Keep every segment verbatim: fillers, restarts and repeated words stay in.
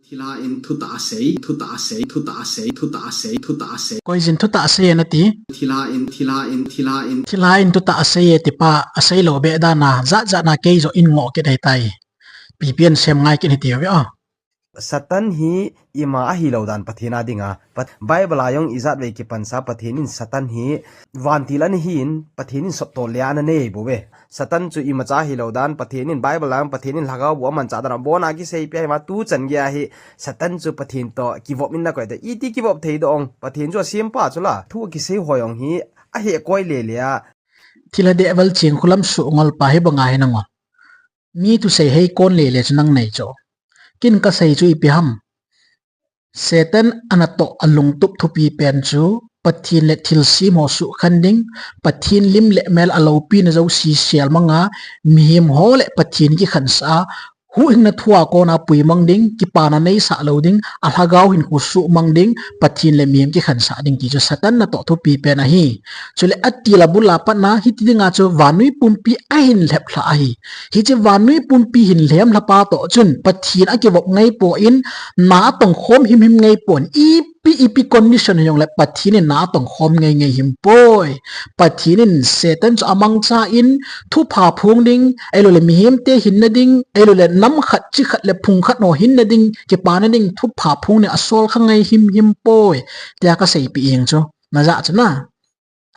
Thilha in thutah asei, thutah asei, thutah asei, thutah asei, thutah asei. Koijin thutah asei e nati? Thilha in, thilha in, thilha in. Thilha in thutah asei e tipa, asei lou beh dan a, jat jat na kei joh in ngoh kit ahitai. Pipi in sem ngai kit hiti uve a. Satan hi ima ahilou dan Pathen a dinga, Pat-, Bible a jong ijat vei kipansa Pathen in Satan hi vantil ana hin, Pathen in sottol le ana nei bou ve. Satan chu imacha hilou dan, Pathen in Bible a jong Pathen in lhagao boh amanchah dan a, born again seipeh a ima tuchan gei a hi, Satan chu Pathen toh kivop in na koi ta, iti kivop thei doh ong, Pathen chu asempa chu la, thu kisei ho jong hi, ahekoi lele a. Thilha deh val ching khulam suh ngol pa hi banga hi na ngol. Mi thusei hei kon lele chu nang nei chu. Kin kasei chu ipi ham. Satan anatoh alungtup thupi pen chu Pathen le thilsem ho suhkhen ding, Pathen lim le mel aloupina jouse sel manga, mihem ho le Pathen kikhensa a, huhhingna thu a kona puimang ding, kipana neisah lou ding, alhagao hinkho suhmang ding, Pathen le mihem kikhensah ding ti chu Satan natoh thupi pen ahi. Chule atil abul a patna hiti dinga chu vannoi pumpi ahin lhep lha ahi. Hiche vannoi pumpi hin lhem lhapa toh chun Pathen akivop ngai poi, na atong khom himhim ngai poi. Ipi, ipi condition hijongle Pathen in na atong khom ngai ngai him poi. Pathen in Satan chu amangcha in thupha phong ding, ahilouleh mihemte hinna ding, ahilouleh nam khat, chi khat le phung khat ho hinna ding, kipana ding thupha phong ding asol kha ngai himhim poi. Tia kaseipeh ing chu. Najah chu na.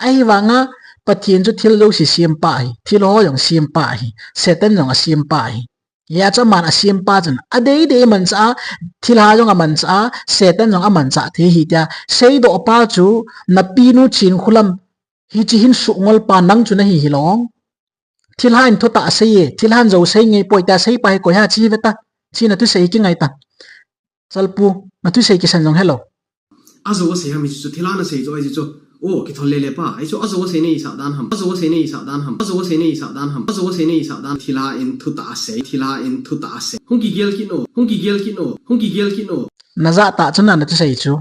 Ahivanga Pathen chu thil jouse sempa ahi, thil ho jong sempa ahi, Satan jong asempa ahi. Hijeh chun aman asempa chun adeidei amanchah a, thilha jong amanchah a, Satan jong amanchah thei ahi tia seidoh pa chu napinu ching khulam hiche hin suh ngol pa nang chu nahi hilou. Thilha in thutah asei e, thilhan jou sei ngai poi tia seipa hi koi ham chi veta, chi nathusei kingai ta. Chalpu, nathusei kisan jong helou. Ajou asei ham hichu, thilhan asei chu, ahi chu. O, kithol lele pa, ahi chu, ajou asei nei sah dan ham, ajou asei nei sah dan ham, ajou asei nei sah dan ham, ajou asei nei sah dan, thilha in thutah asei, thilha in thutah asei. Hung kigel kit no, hung kigel kit no, hung kigel kit no. Najah tah chu na nathusei chu.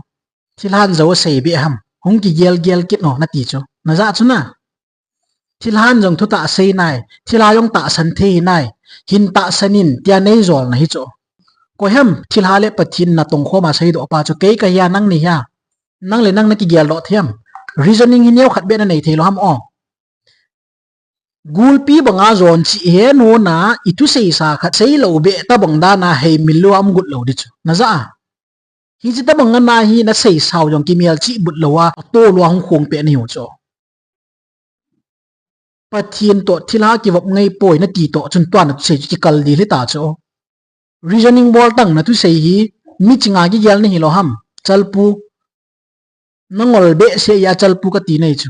Thilhan jou asei beh ham, hung kigel gel kit no nati chu. Najah chu na. Thilhan jong thutah asei nai, thilha jong tahsan thei nai, hin tahsan in tia neijolna hi chu. Koi ham, thilha le Pathen natong khoma seidoh pa chu kei kahi a nang nahi a. Nang le nang nakigel doh thei ham. Reasoning hi neokhat beh nanei thei lou ham o. Gulpi banga jon chih he nona, ithusei sa khat seilou beh tabang dan a heimil lou a umgot lou di chu. Najah a. Hiche tabang ana hi nasei sao jong kimel chih but lou a, atolu a hung khong peh nahiu chu. Pathen toh thilha kivop ngai poi nati toh chun tua nathusei chu kikal dil hita chu. Reasoning bol tang nathusei hi, mi chinga kigel nahi lou ham, Chalpu. Nangol behseh a Chalpu kati nai chu.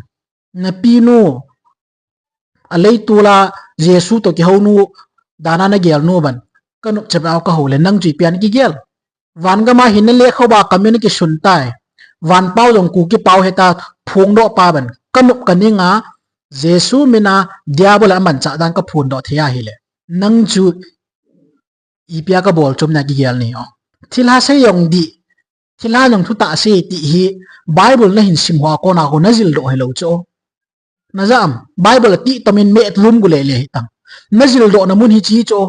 Napinu, aleitol a Jesu toh kihou nu, dan a nagel nu ban. Kanop chep a kahou le nang chu ipi a nakigel. Van gam a hin nalekha uva comment nakisun tai. Van pao jong Kuki pao heta phongdoh pa ban. Kanop kaning a Jesu min a Diabol amanchah dan kaphondoh thei ahile. Nang chu ipi a kabol chom na kigel nahi o. Thilha sei jong di, thilha jong thutah sei ti hi Bible nahin sim ho a kona ho najil doh hilou chu. Najah am, Bible a tih tomin me lum gu lele hitang. Najil doh na mun hiche chu.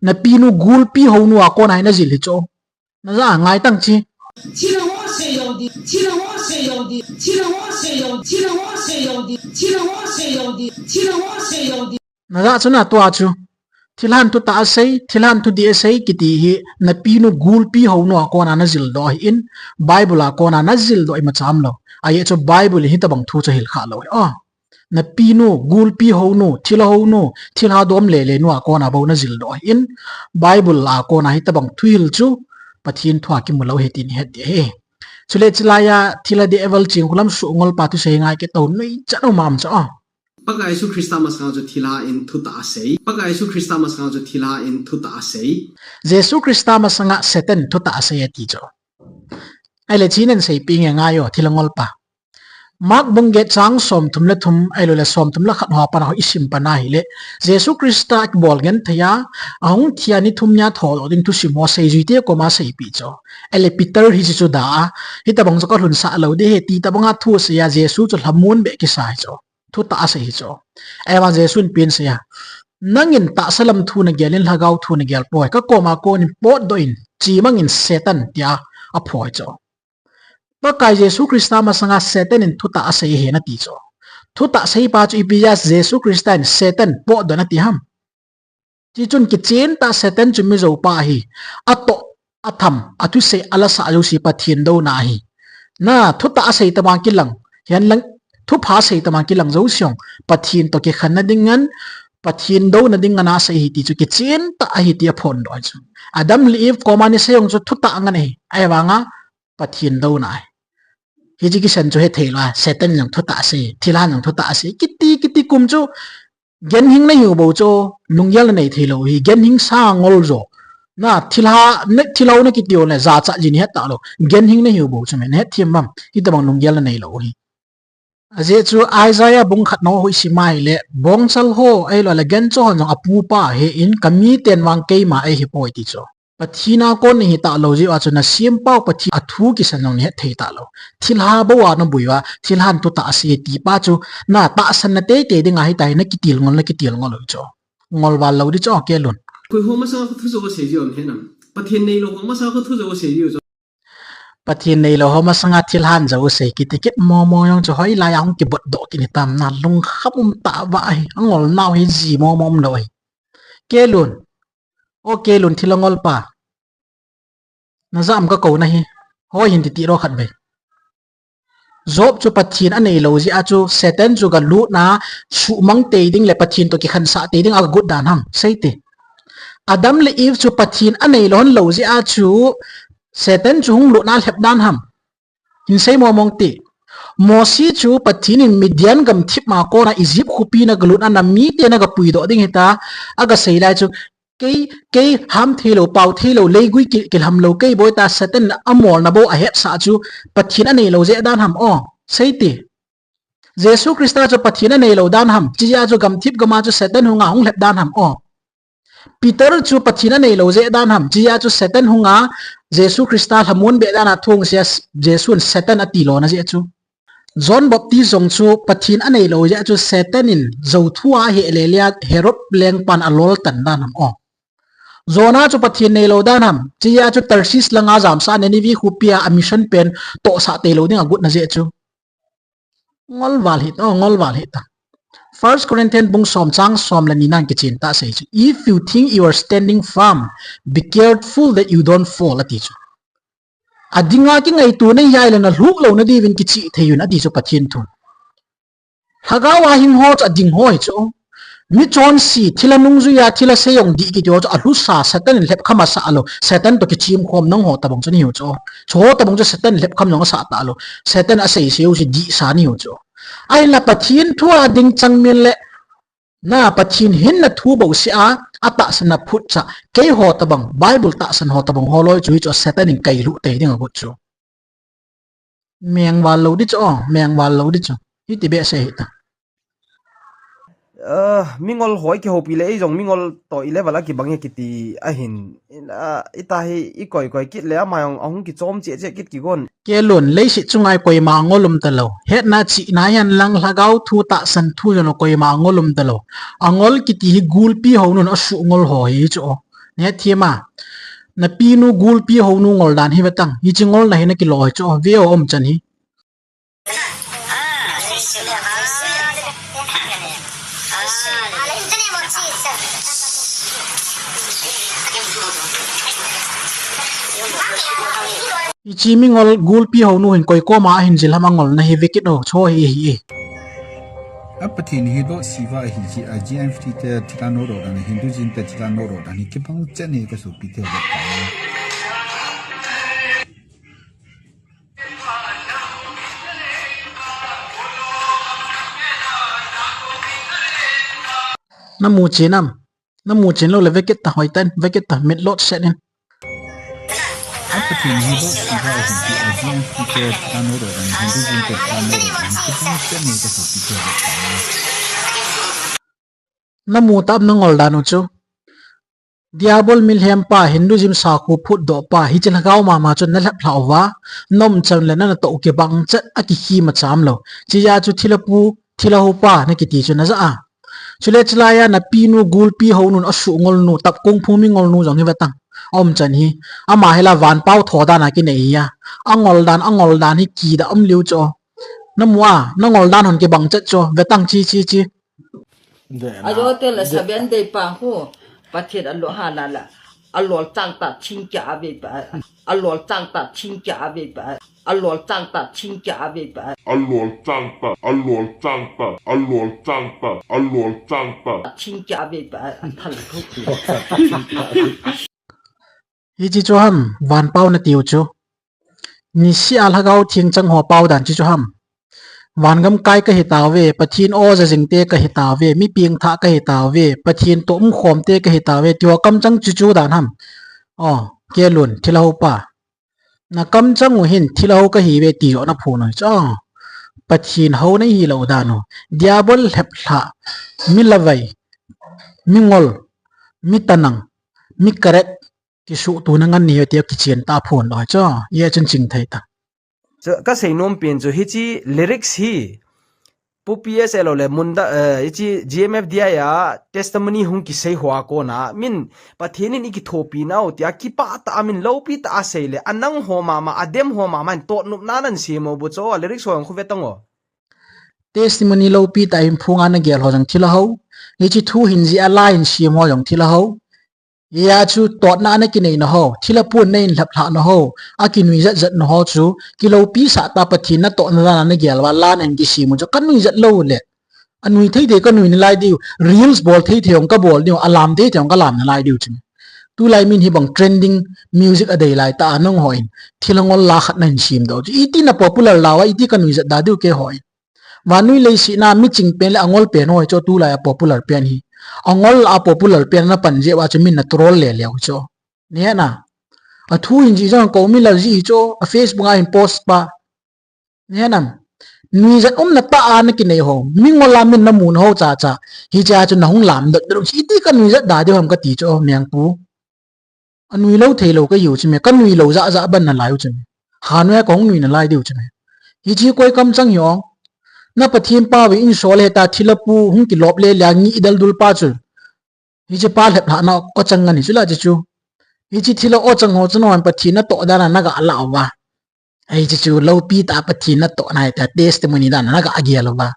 Napinu gulpi hounu a kona hi najil hi chu. Najah a ngai tang chi. Thilha ho sei jong di, thilha ho sei jong di, thilha ho sei jong di, thilha ho sei jong di, thilha ho sei jong di, thilha ho sei jong di. Najah chu na tua chu. Thilhan thutah asei, thilhan thudih asei kiti hi napinu gulpi hounu a kona najil doh ahin, Bible a kona najil doh imacha umlou. Ajeh chu Bible in hitabang thu chu ahil khah lou ahi. O, napinu gulpi hounu, thilha hounu, thilha dom lele nu a kona bou najil doh ahin, Bible a kona hitabang thuhil chu Pathen thu a kimu lou ahi ti nahet ding ahi. Chule chulai a thilha deh val ching khulam suh ngol pa thusei ngai kit tao nuichat um am chu o. Pakai Jesu Christa masanga chu thilha in thutah asei. Pakai Jesu Christa masanga chu thilha in thutah asei. Jesu Christa masanga Satan thutah asei ati chu. Ahile hiche nan seipeh nge ngai o, thilha ngol pa. Mark bung get chang somthum le thum, ahilouleh somthum le khat ho a pat a ho isim pan ahile. Jesu Christa akibol genthei a, ahung thi a ni thum nia thodoh ding thusim ho seijuite koma seipeh chu. Ahile Peter hiche chu da a, hitabang chu kalhunsah lou ding ahi ti tabang a thu asei a Jesu chu lhamon beh kisa ahi chu. Thutah asei ahi chu. Ahivang Jesu in ipi asei a. Nangin tahsa lam thu nagel in lhagao thu nagel poi. Ka koma konin potdoh in, chemang in Satan tia aphoi chu. Pakai Jesu Christa masanga Satan in thutah asei ahi nati chu. Thutah seipa chu ipi jeh a Jesu Christa in Satan potdoh in ati ham? Chuchun kichen tah Satan chu mijoupa ahi. Atoh, atham, athusei, alasah jouse Pathen douna ahi. Na, thutah asei tobang kilang, hihen lang, thupha asei tobang kilang jouse jong Pathen toh kikhenna ding ngen, Pathen douna ding ngen a asei ahi ti chu kichen tah ahi ti aphondoh ahi chu. Adam le Eve koma ana sei jong chu thutah ngen ahi. Ahivanga Pathen douna ahi. Hiche kisan chu hethei lou a, Satan jong thutah asei, thilhan jong thutah asei. Kiti, kiti kum chu, genhing nahiu bou chu, lunggel nanei thei lou hi, genhing sa ngol jo. Na, thilha, na, thilhou nakiti u le, jachat ji nahet talou. Genhing nahiu bou chu me, nahet them uvem, hitobang lunggel nanei lou hi. Ajeh chu Isaiah bung khat na ho isim a ahile, bongchal ho, ahilou le gancha hon jong apupa ahin, kamiten vang keima eihi poi ti chu. Pathen a kon nahi talou jeh uva chu nasempau Pathen a thu kisan jong nahet thei talou. Thilha bou a nabui uva, thilhan thutah asei tipa chu, na tahsan na teitei ding ahitai, nakitil ngol, nakitil ngol u chu. Ngol val lou ding chu, Kelun. Koi ho masanga khu thu jou asei ji um henam. Pathen neilou ho masanga khu thu jou asei ji u chu. Pathen neilou ho masanga thilhan jou asei kiti kit momo jong chu hoilai a hung kibotdoh kit hitam, na lungkham um tah uva ahi, angol nau hi ji momo umlou ahi. Kelun. O Kelun thil angol pa. Najah am kakou nahi. Hoi hin titi ro khatvei. Job chu Pathen aneilou jeh a chu Satan chu galut na suhmang tei ding le Pathen toh kikhansah tei ding agagot dan ham. Seite. Adam le Eve chu Pathen aneilou hon lou jeh a chu Satan chu hung lut na lhep dan ham. Hin sei momong te. Mosi chu Pathen in Midian gamthip ma kona Egypt khopi nagalut na, namite nagapuidoh ding hita, agasei lai chu, kei, kei ham theilou, pao theilou, leigui ki, kilhamlou, kei boi ta Satan amolna bou ahetsah chu, Pathen aneilou jeh dan ham o, seite. Jesu Christa chu Pathen aneilou dan ham, chijeh a chu gamthip gam a chu Satan hunga hung lhep dan ham o. Peter chu Pathen aneilou jeh dan ham, chijeh a chu Satan hunga Jesu Christa lhamon beh dan a thu hung sei a, Jesun Satan atilona jeh chu. John Baptist jong chu Pathen aneilou jeh chu Satan in jou thu a ahehlele a Herod lengpan aloltan dan ham o. Jonah chu Pathen neilou dan ham, chijeh chu Tarshish langa jamsah Nineveh khopi a mission pen tohsah teilou ding agotna jeh chu. Ngol val hita, o, ngol val hita. First Corinthians bung som chang som le ni nan kichen tah sei chu, "If you think you are standing firm, be careful that you don't fall," ati chu. Adinga kingaito nahi ahile nalhuh louna diuvin kichih thei un ati chu Pathen thun. Lhagao a hing ho chu ading ho hi chu. Mi chonse, thilha nungjui a, thilha sei jong dih kiti ho chu alhusa, Satan in lhepkham asah lou, Satan toh kichemkhom nangho tobang chu nahiu chu. Chuho tobang chu Satan in lhepkham jong asah talou, Satan aseisei u chu dihsa nahiu chu. Ahinla Pathen thu a ding chang min le, na Pathen hinna thu bouseh a, atahsan a phutcha, keiho tobang, Bible tahsan ho tobang holoi chu hichu Satan in kailhuh tei ding agot chu. Mengval lou ding chu, o, mengval lou ding chu. Hiti behseh hita. Ah, mingol ho ikihoupi le, eijong mingol toh i level a kibang e kiti ahin. In, ah, ita hi ikoi koi kit le, ama jong ahung kichom cheh cheh kit kigon. Kelun, leiset chunga koima angol um talou. Hetna chihna hihen lang lhagao thu tahsan thu jong koima angol um talou. Angol kiti hi gulpi hounun asuh ngol ho hi chu o. Nahet them a. Napinu gulpi hounu ngol dan hi vetang. Hiche ngolna hi nakilo hi chu o. Ve o umchan hi. Hiche mingol gulpi hounu hin koi koma ahin jil ham angolna hi ve kit o, chu hi ahi e. A Pathen hi doh siva ahi hi, a G M F T te thilha nodoh dan, Hinduism te thilha nodoh dan hi kibang chet e kasopi te ho. Namu chen am? Namu chen lou le ve kit ta, hoitah in ve kit ta, mit lot set in. A Pathen hi doh siva ahi hi, a G M F T te thilha nodoh dan, Hinduism te thilha nodoh dan, kibang chet e kasopi te ho. Namu tam nangol dan u chu. Diabol milhem pa, Hinduism sakhu phutdoh pa, hiche lhagao mama chu nalhep lhah uva, naumchan le nanatoh u kibang chet a kikhi macham lou. Chijeh chu thilha pu, thilha hopa nakiti chu najah a. Chule chulai a napinu, gulpi hounun, asuh ngolnu, tapkung phung mi ngolnu jong hi vetang. Aum chan hi. Ama hi la vanpau tho dan a kinei hi a. Angol dan, angol dan hi kida um liu chu. Namu a, nangol dan hon kibang chet chu. Vetang chi chi chi. Ajo te la sabian dei pa hu. Pathian alo ha la la. Alol chang ta thing kya ave pa. Alol chang ta thing kya ave pa. Alol chang ta thing kya ave pa. Alol chang ta, alol chang ta, alol chang ta, alol chang ta. Thing kya ave pa. Athal thu. Hichi chu ham, vanpau natiu chu. Nisih a lhagao theng chang ho pau dan chi chu ham. Vangam kai kahi tauve, Pathian o jajing te kahi tauve, mi pengthah kahi tauve, Pathian toh umkhom te kahi tauve, tiho kamchang chu chu dan ham. O, Kelun, thilha ho pa. Nakamchang u hin thilha ho kahi ve ti joh naphon u chu. Pathian ho nahi lou dan u. Diabol lheplhah, mi lavai, mi ngol, mi tanang, mi karet, kisuh tuna ngan ni ve ti kichen ta phon u chu. Ye chun ching thei ta. Chu kasei nom pen chu hichi lyrics hi Pu P S alo le Munda, eh, hichi G M F D I a testimony hung kisei hoa kona min Pathian in ikithopi nau tia kipah ta a min lopi ta a sei le anang ho mama, adem ho mama in totnop na nan semo bu cho a lyrics ho ang khu ve tang o. Testimony lopi ta in phunga nagel ho jang thilha ho. Hichi thu hin ji a la in sem ho jang thilha ho. Hia chu totna nakinei na ho, thilha pun nei in lheplhah na ho, akinui jat jat na ho chu, kilopi sah ta Pathian natohna dan a nagel va, la nan kisem u chu, kanui jat lou le. Anui thei thei kanui nalai diu, reels bol thei thei ong kabol diu, alam thei thei ong kalam nalai diu chu. Tulai min hibang trending music adei lai ta a nangho in, thilha ngol la khat nahin sem doh chu. Iti na popular lau a, iti kanui jat da diu keiho in. Vannoi leiset a miching pen le angol pen ho hi chu tulai a popular pen hi. Angol a popular pen napan jeh uva chu min na troll le leu chu. Nahet na. Athu hin jih jong kou mi la jih hi chu, a Facebook a hin post pa. Nahet nam. Nuijat umna tah a nakinei ho. Mi ngol a min namu na ho cha cha. Hichea chu nahung lam dot dot u chu. Iti kanui jat da diu ham kati chu, Mengpu. Anui lou thei lou kahiu chu me, kanui lou jah jah ban nalai u chu me. Hanoi a kahung nui nalai diu chu me. Hichi koi kamchang hi ong. Na Pathen pau ve in sol he ta thilha pu hung kilop le le a ngih del dul pa chu. Hichi pa lhep lhah na o chang ngan hi chu la chi chu. Hichi thilha o chang ho chu nahon Pathen natoh dan a naga la uva. Hichi chu lopi ta Pathen natoh na hi ta testimony dan a naga gel uva.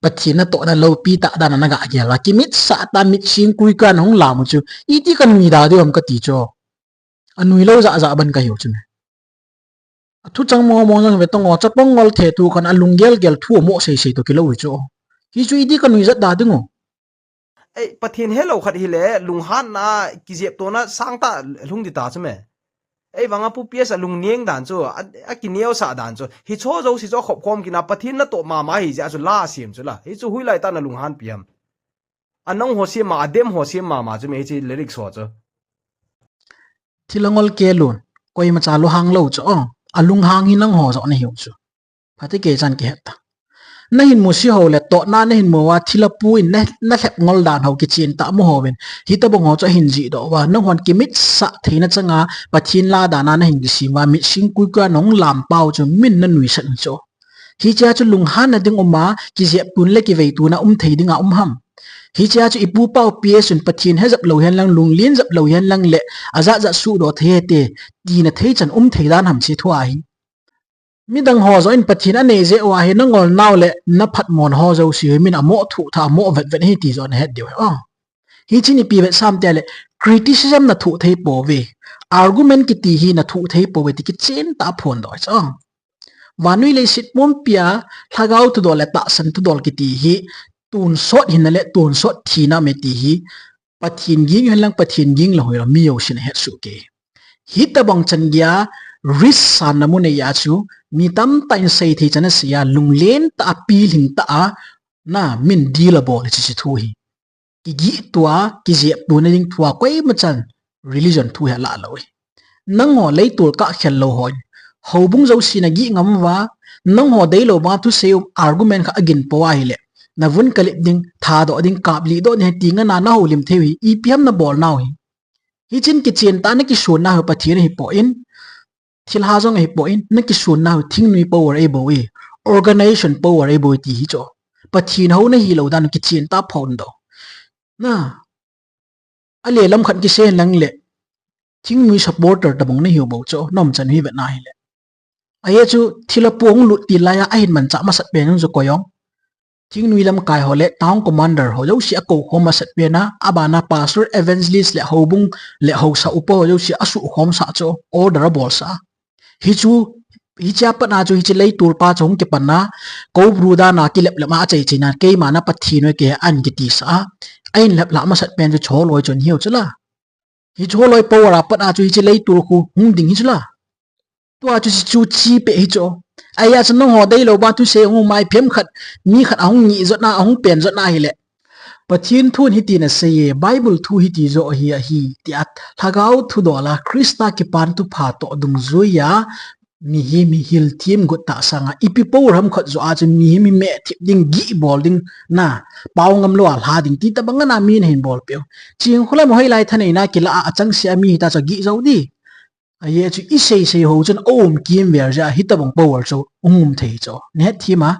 Pathen natoh na lopi ta dan a naga gel uva. Kimit sah ta mit sing kui kan hung lam u chu. Iti kanui da diu ham kati chu. Anui lou jah jah ban kahiu chu me. Athu chang mong mong jong ve tong o, chapang ngol the thu khan alung gel gel thu mo sei sei to kilou hi chu. Hichu iti kanui jat da ding u. Ei, Pathen helou khat hile, lunghan na kijep to na sang ta lhung di ta chu me. Ei, vang a Pu P S alung neng dan chu, a, akineo sah dan chu. Hicho jouse chu akhop khom kit na Pathen natoh mama hi jeh a chu la sem chu la. Hichu hoilai ta na lunghan pi ham. Anang ho sem ma, adem ho sem mama chu me hichi lyrics ho chu. Thilha ngol kelun, koima cha lunghang lou chu, o, alunghang hi nangho joh nahiu chu. Phatecha kei chan kihet ta. Nahin mu si ho le totna nahin mu uva thilha pu in na, nalhep ngol dan ho kichen tah mu ho vin. Hitobang ho chu ahin jih doh uva, nahon kimit sah theina chang a, Pathen la dan a nahin kisem uva, mit sing kui kui a nahung lam pau chu min nanui sah chu. Hichea chu lunghan na ding um a, kijep tun le kivei tun a um thei ding a um ham. Hichea chu ipu pau P S un Pathen he jep lou hen lang, lunglen jep lou hen lang le, ajat jat suhdoh thei hite, tina thei chan um thei dan ham chi thu ahi. Midang ho joh in Pathen anei jeh uva hi nangol nau le, naphatmo na ho jouse hi min amo thuh tha, amo vet vet hi ti joh nahet diu hi. O. Hichi nipi vet sam tia le, criticism nathoh thei pouve. Argument kiti hi nathoh thei pouve ti kichen tah a phondoh chu. Vannoi leiset pumpi a, lhagao thudol le tahsan thudol kiti hi, tonsot hinna le tonsot thina me ti hi, Pathen ging hen lang Pathen ging lou hilou mi jousen ahet soh kei. Hitobang chan geiya, risk sanna mun a chu, mi tamtah in seithei chan asei a, lunglen tah a, pilhing tah a, na min deal abol hichi thu hi. Kigih tua, kijep tuna ding thua, koima chan religion thu hi alah lou hi. Nangho leitol kah khel lou ho, houbung jouse nagih ngam uva, nangho deilou banga thusei u argument khat agin pou ahile, navun kalip ding, thadoh ding, kaplih doh ding, hiti ngan a nahoulim thei u hi, ipi ham nabol nau hi. Hichin kichen tah a nakisonna hi Pathen ahipoi, thilha jong ahipoi, nakisonna hi thingnoi power ahibou e, organization power ahibou e ti hi chu. Pathen hou nahilou dan kichen tah a phondoh. Na, a le lam khat kisen lang le, thingnoi supporter tabang nahiu bou chu, nom chan hi vet na hile. Ahi chu, thilha pu hung lut ti laiya, ahin manchah masat pen chu koi ong. Thingnoi lamkai ho le town commander ho jouse akou khom masat pen a, abana pastor, evangelist le houbung le haosa upa ho jouse asuh khom sah chu order abol sah a. Hichu, hiche a pat a chu hiche leitol pa chu hung kipan a, Koubru dan a kilep lep a achai chai na, keima na Pathen u ahi kei ahin kiti sah a. Ahin lhep lhah masat pen chu Choloi chun hiu chu la. Hiche Choloi power a pat a chu hiche leitol khu hung ding hi chu la. Tua chu chu chi pe hi chu. Ahi a chu nangho deilou ba thusei hung mai phem khat, mi khat ahung ngih jot na, ahung pen jot na hile. Pathen thun hiti na sei e, Bible thu hiti jo hi ahi, tia lhagao thudol a, Christa kipan thupha toh dungjuiya, mihem hi hilthim got tah sanga, ipi power ham khat jo a chu mihem hi meh thip ding, gih bol ding, na, pao ngam lou a lha ding, ti tabang a na mi nahin bol peu. Chingkhulam hoilai thaneina kila a, achangseh a mi hita chu gih jou di. Ahi chu isei sei ho chun aum kimvel jeh a hitabang power chu um thei chu. Nahet thim a.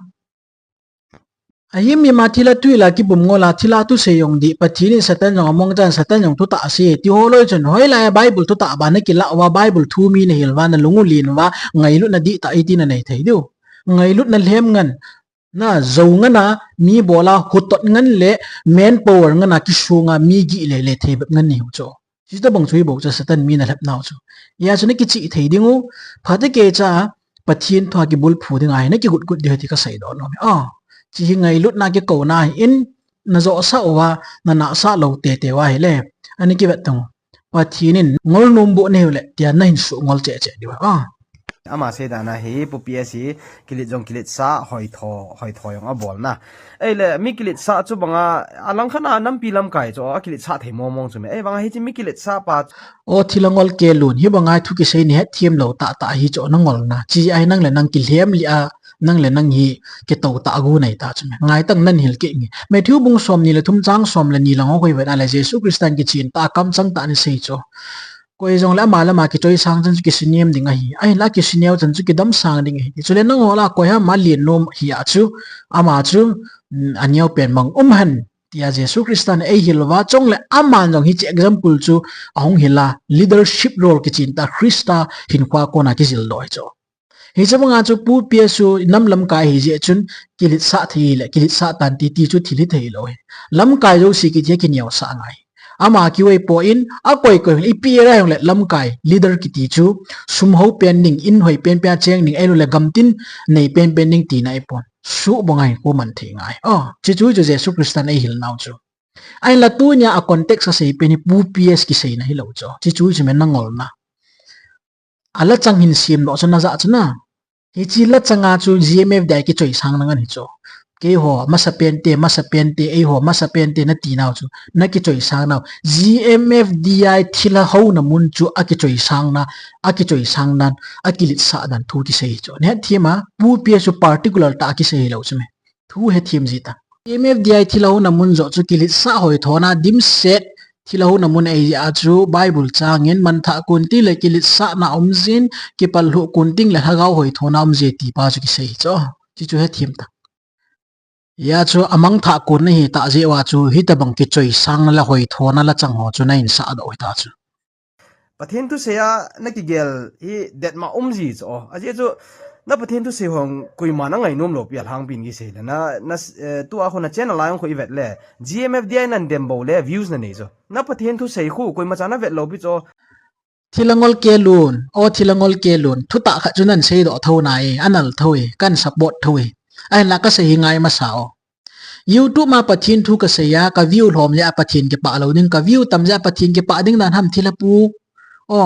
Ahi mi ma thilha tui la kibum ngol a thilha thusei jong di Pathen in Satan jong among chan Satan jong thutah asei ti ho loi chun hoilai a Bible thutah ba nakila uva Bible thu mi nahil uva nalung u len uva ngailutna dihtah iti nanei thei diu. Ngailutna lhem ngan na jou ngan a mi bol a hutot ngan le manpower ngan a kisung a mi gih le le thei bep ngan nahiu chu. Chuti tabang chu hi bou chu Satan mi nalhep nau chu. Hia chu nakichih thei ding u, phatecha Pathen thu a kibulphu ding ahi, nakigot got ding ahi ti kasei doh nom e. A, chu hi ngailutna kikouna ahin, najosah uva, nanahsah lou tete uva ahile. Ana kivet tang u. Pathen in ngol nom bou nahiu le, tia nahin suh ngol cheh cheh diu ahi. A. Ama sei dan a hi, Pu P S hi, kilit jong kilitsah, hoitho, hoitho jong abol na. Ahile, mi kilitsah chu banga, alang khat a nampi lamkai chu, akilitsah thei mong mong chu me. Ei, banga hiche mi kilitsah pa. O thilha ngol Kelun, hi banga thu kisei nahet thim lou tah tah hi chu nangol na. Chu ahi nang le nang kilhem lih a, nang le nang hi kitou tah a gu nei ta chu me. Ngai tang nan hil kit nge. Matthew bung som ni le thum chang som le ni lang ho koi vet a le Jesu Christa in kichen tah a kamchang tah ana sei chu. Koi jong le ama lama kichoisang chan chu kisuniem ding ahi. Ahinla kisuneo chan chu kidamsang ding ahi. Chule nangho lah a koi ham alen nom hi a chu, ama chu, mm, aneo pen mang um hen. Tia Jesu Christa in eihil uva, chule aman jong hiche example chu ahung hil a, leadership role kichen tah Christa hinkho a kona kijil doh ahi chu. Hiche banga chu Pu P S chu nam lamkai ahi jeh chun kilitsah thei le, kilitsah tan ti ti chu thil hithei lou ahi. Lamkai jouse kiti hi kineosah ngai. Ama kiu ahipoi, akoi koi ipi area hung le lamkai leader kiti chu sum hao pen ding, in hoi pen pen a cheng ding, ahilou le gamtin nei pen pen ding tina ahipon. Suh banga hinkho man thei ngai. O, chuche chu chu Jesu Christa in eihil nau chu. Ahinla tunia a context a sei pen hi Pu P S kiseina hilou chu. Chuche chu chu me nangol na. A lachang hin sem doh chu najah chu na. Hiche lachang a chu G M F D I kichoisang na ngan hi chu. Keiho, masapen te, masapen te, eiho, masapen te nati nau chu. Nakichoisang nau. G M F D I thilha houna mun chu akichoisang na, akichoisang dan, akilitsah dan thu kisei hi chu. Nahet thim a, Pu P S chu particular tah a kisei hilou chu me. Thu hethem ji ta. G M F D I thilha houna mun joh chu kilitsah hoithona dimset thilha houna mun ahi jeh a chu Bible chang in manthah kon ting le kilitsahna um jin, kipallhuh kon ting le lhagao hoithona um je ti pa chu kisei hi chu. Chuche chu hethem ta. Hia chu amangthah kon nahi tah jeh uva chu hitabang kichoisang le hoithona lachang ho chu nahin sah doh hita chu. Pathen thusei a nakigel hi det ma um ji chu. Ajeh chu na Pathen thusei ho koima nangainom lou pi a lhangpi in kisei le na, na, eh, tua khu na channel a jong khu ivet le G M F D I nan dem bou le views nanei chu. Na Pathen thusei khu koimacha navet lou pi chu. Thilha ngol Kelun, o thilha ngol Kelun, thutah khat chu nan seidoh tho nai, anal tho e, kan support tho e. Ahinla kasei hi ngai masa o. YouTube ma Pathen thu kasei a, ka view lhom jeh a Pathen kipah lou ding, ka view tam jeh a Pathen kipah ding dan ham thilha pu. O.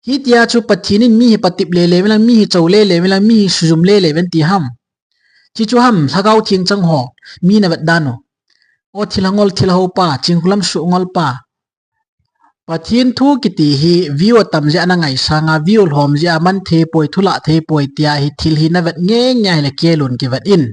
Hitia chu Pathen in mi hi patep lele uvin lang, mi hi chou lele uvin lang, mi hi sujum lele uvin ti ham. Chuche chu ham, Lhagao Theng chang ho, mi navet dan u. O thilha ngol thilha hou pa, Chingkhulam suh ngol pa. Pathen thu kiti hi view atam jeh a nangaisang a, view lhom jeh a man thei poi, thulah thei poi tia hi thil hi navet nge nge hile Kelun kivet in.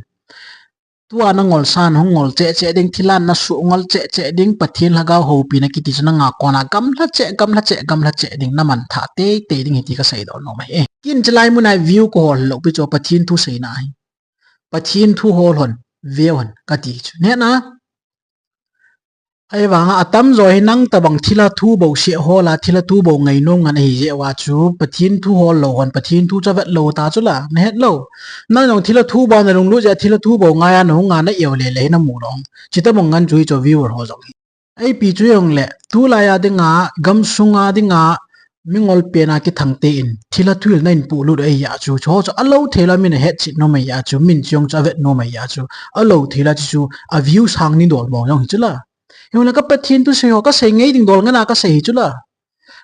Tua nangol san hung ngol cheh cheh ding, thilha nasuh ngol cheh cheh ding, Pathen Lhagao houpina kiti chu nanga kona gamla cheh, gamla cheh, gamla cheh ding, namanthah tei tei ding hi ti kasei doh nom ahi. Ken chulai mun a view kahol lou pi chu Pathen thu seina ahi. Pathen thu hol hon, view hon kati chu. Neh na. Ahivanga atamjo hi nang tobang thilha thu bou seh hol a, thilha thu bou ngainom ngan ahi jeh uva chu, Pathen thu hol lou hon, Pathen thu chu avet lou ta chu la, nahet lou. Nang jong thilha thu bou nalunglut jeh a, thilha thu bou ngai a nahung a na-eu lele hi namu lou. Chutobang ngan chu hichu viewer ho jong hi. Ipi chu jongle, tulai a dinga, gamsunga dinga, mingol pen a kithang te in, thilha thu hil na in puhlut ahi a chu, chu chu alou thei la min ahetchet nom ahi a chu, min chu jong chu avet nom ahi a chu, alou thei la chu chu, a view sang ni dol mo jong hi chu la. Jongle ka Pathen thu sei ho, ka sei ngai ding dol ngan a ka sei hi chu la.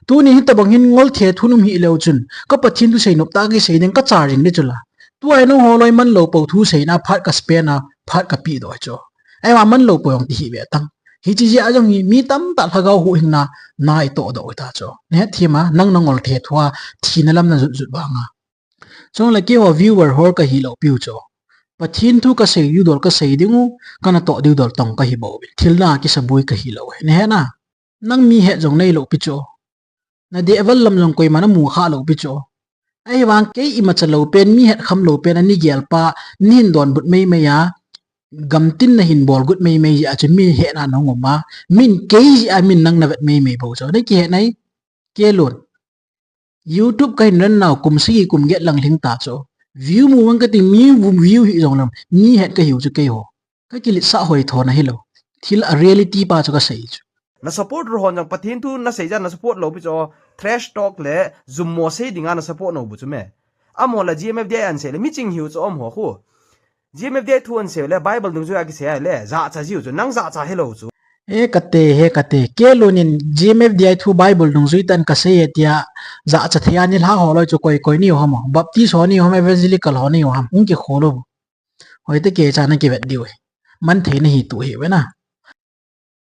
Tuni hitobang hin ngol the thu um hih leu chun, ka Pathen thu sei nop tah kisei ding ka cha jing di chu la. Tua hi nangho loi man lou pou thu sei na phat ka spend a, phat ka pe doh chu. Ahivang man lou pou jong ti hih ve tang. Hiche jeh a jong hi mi tamtah lhagao huhhingna na i toh doh u ta chu. Nahet them a, nang nangol the thu a, thina lam najut jut vang a. Chule keiho viewer hol ka hi lou piu chu. Pathen thu ka sei diu dol ka sei ding u, ka natoh diu dol tong ka hi bou. Thil na kisa boi ka hi lou. Nahet na. Nang mi het jong nei lou pi chu. Na dehval lam jong koima namu kha lou pi chu. Ahivang kei imacha lou pen, mi het kham lou pen, ani gel pa, nahin donbut mei mei a, gamtin nahin bol got mei mei jeh a chu mi hetna nahung um a, min kei jeh a min nang navet mei mei bou chu. Na kihet nai, Kelun. YouTube ka hin ran nau kum sagi kum get lang lhing ta chu. View mu ngan ka ti mi vum view hi jong lam, mi het ka hiu chu keiho. Ka kiletsah hoi tho na hilou. Thil a reality pa chu ka sei chu. Na support ru hon jong Pathen thu na sei jeh a na support lou pi chu, trash talk le jummo sei dinga na support nau bu chu me. Amaho la G M F D I an sei le mi ching hiu chu amaho khu. G M F D I thu an sei le Bible dungjui a kisei le, jahcha jiu chu, nang jahcha hilou chu. He kate, he kate. Kelun in G M F D I thu Bible dungjui tan ka sei e tia, jahcha thei a ni lha ho loi chu koi koi niu ham, Baptist ho niu ham, Evangelical ho niu ham, hung kikhol u. Hoite kei cha na kivet diu hi. Man thei nahi tu hi ve na.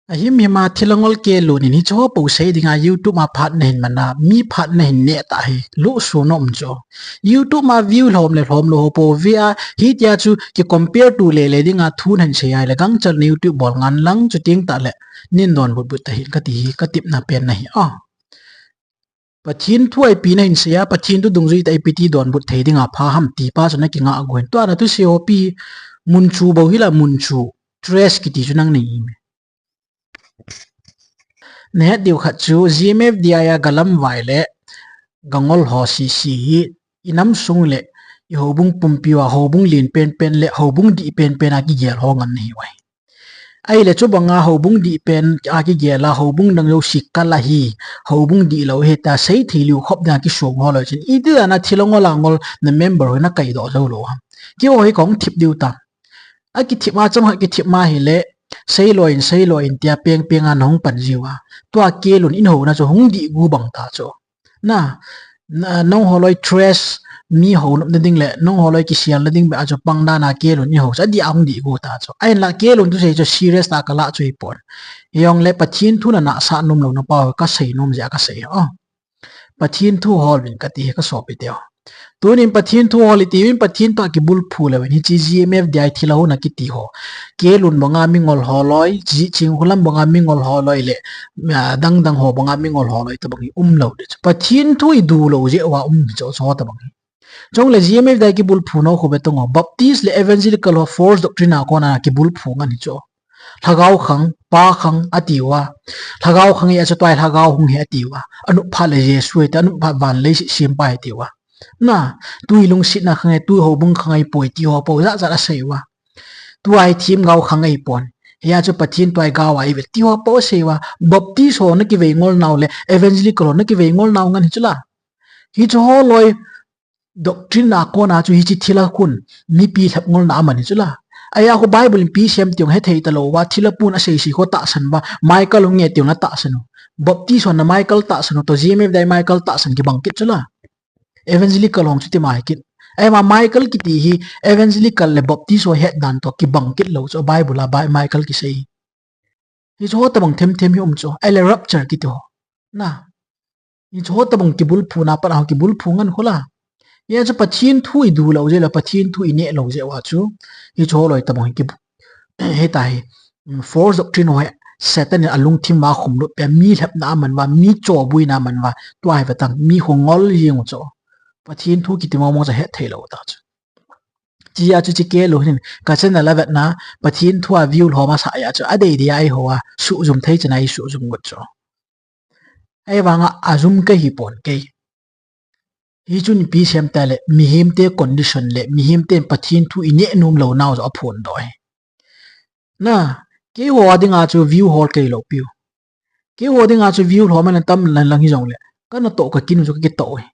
Ahim him a thilha ngol Kelun in hiche ho pou sei dinga YouTube a phat nahin man a, mi phat nahin neh ta hi, lusu nom chu. YouTube a view lhom le lhom lou ho pou ve a, hitia chu ki compare tu lele dinga thu nahin sei a le gangchal na YouTube bol ngan lang chu ting ta le, nin donbut but ta hin ka ti hi, ka tipna pen nahi a. Pathen thu a ipi nahin sei a, Pathen thu dungjui tah a ipi ti donbut thei dinga pha ham ti pa chu na kinga agu hin. Tua na thusei ho pi mun chu bou hi la mun chu. Trash kiti chu nang nei me. Nahet diu khat chu G M F D I a galam vai le gangol ho sisi hi i nam sung le i houbung pumpi uva houbung lien pen pen le houbung dih pen pen a kigel ho ngan nahi uve. Ahile chubanga houbung dih pen a kigel a, houbung dang jouse kal ahi, houbung dihlou ahi tia sei thei lou khop dinga kisong ho loi chun. Iti dan a thilha ngol a ngol na member ho na kaidoh jou lou ham. Keiho hi kahung thip diu ta. Akithip ma chomkhat kithip ma hile, sei loi in, sei loi in tia peng peng a nahung pan jiu a. Tua Kelun in houna chu hung dih gu bang ta chu. Na, na, nangho loi trash mi houna ding le, nangho loi kisel na ding beh a chu pang dan a Kelun in hou chu, adih a hung dih gu ta chu. Ahinla Kelun thusei chu serious tah a ka lah chu hipon. Hijongle Pathen thu na nahsah nom lou na pa ho, ka sei nom jeh a ka sei ho. Pathen thu hol uvin ka ti hi ka sopi te ho. Tunin Pathen thu hol iti uvin Pathen thu a kibulphu lou uvin hiche G M F D I thilha houna kiti ho. Kelun banga mingol ho loi, Chingkhulam banga mingol ho loi le, ah, dang dang ho banga mingol ho loi tabang hi um lou di chu. Pathen thu i du lou jeh uva um di chu, chu tabang hi. Chule G M F D I kibulphu nau khu be tong ho. Baptist le Evangelical ho false doctrine a kona kibulphu ngan hi chu. Lhagao khang, Pa khang ati uva. Lhagao khang hi a chu tua hi Lhagao hung hi ati uva. Anop phat le Jesu hi tia, anop phat van leiset sempa hi ati uva. Na, tui lungsetna khang hi, tui houbung khang hi poi ti ho pou jat jat asei uva. Tua hi themgao khang hi pon. Hia chu Pathen tua hi gao ahi ve ti ho pou asei uva. Baptist ho na kivei ngol nau le Evangelical ho na kivei ngol nau ngan hi chu la. Hichu ho loi doctrine a kona chu hiche thilha khun mipi lhep ngolna aman hi chu la. Ahia khu Bible in ipi asei em ti jong hethei talou uva, thilha pun asei sei khu atahsan uva, Michael hung e ti jong atahsan u. Baptist hon na Michael tahsan u toh, G M F D I Michael tahsan kibang kit chu la. Evangelical hong chu ti mai kit. Ahivang Michael kiti hi Evangelical le Baptist ho het dan toh kibang kit lou chu Bible a Bi-, Michael kisei. Hichu ho tabang them them hi um chu. Ahile rapture kiti ho. Na. Hichu ho tabang kibulphu na pat a ho kibulphu ngan khu la. Hia chu Pathen thu i du lou jeh le Pathen thu i neh lou jeh uva chu. Hichu ho loi tabang hi kibu-, hita hi. Mm, false doctrine ho hi Satan in alungthim uva khum lut peh, mi lhepna aman uva, mi chobuina aman uva. Tua hi vetang mi khu ngol jeng u chu. Pathen thu kiti mong mong chu hethei lou ta chu. Hichea chu hiche K. Lun hin ka channel a vetna, Pathen thua view lhom asah a chu adei dei a eiho a suhjum thei chan a eisuhjum got chu. Ahivanga ajum kahi pon kei. Hichun ipi sem tile, mihemte condition le mihemten Pathen thu ineh nom lou nau joh aphondoh ahi. Na, keiho dinga chu view hol kei lou piu. Keiho dinga chu view lhom ana tam lang hijongle, kanatoh kakin u chu kakitoh ahi.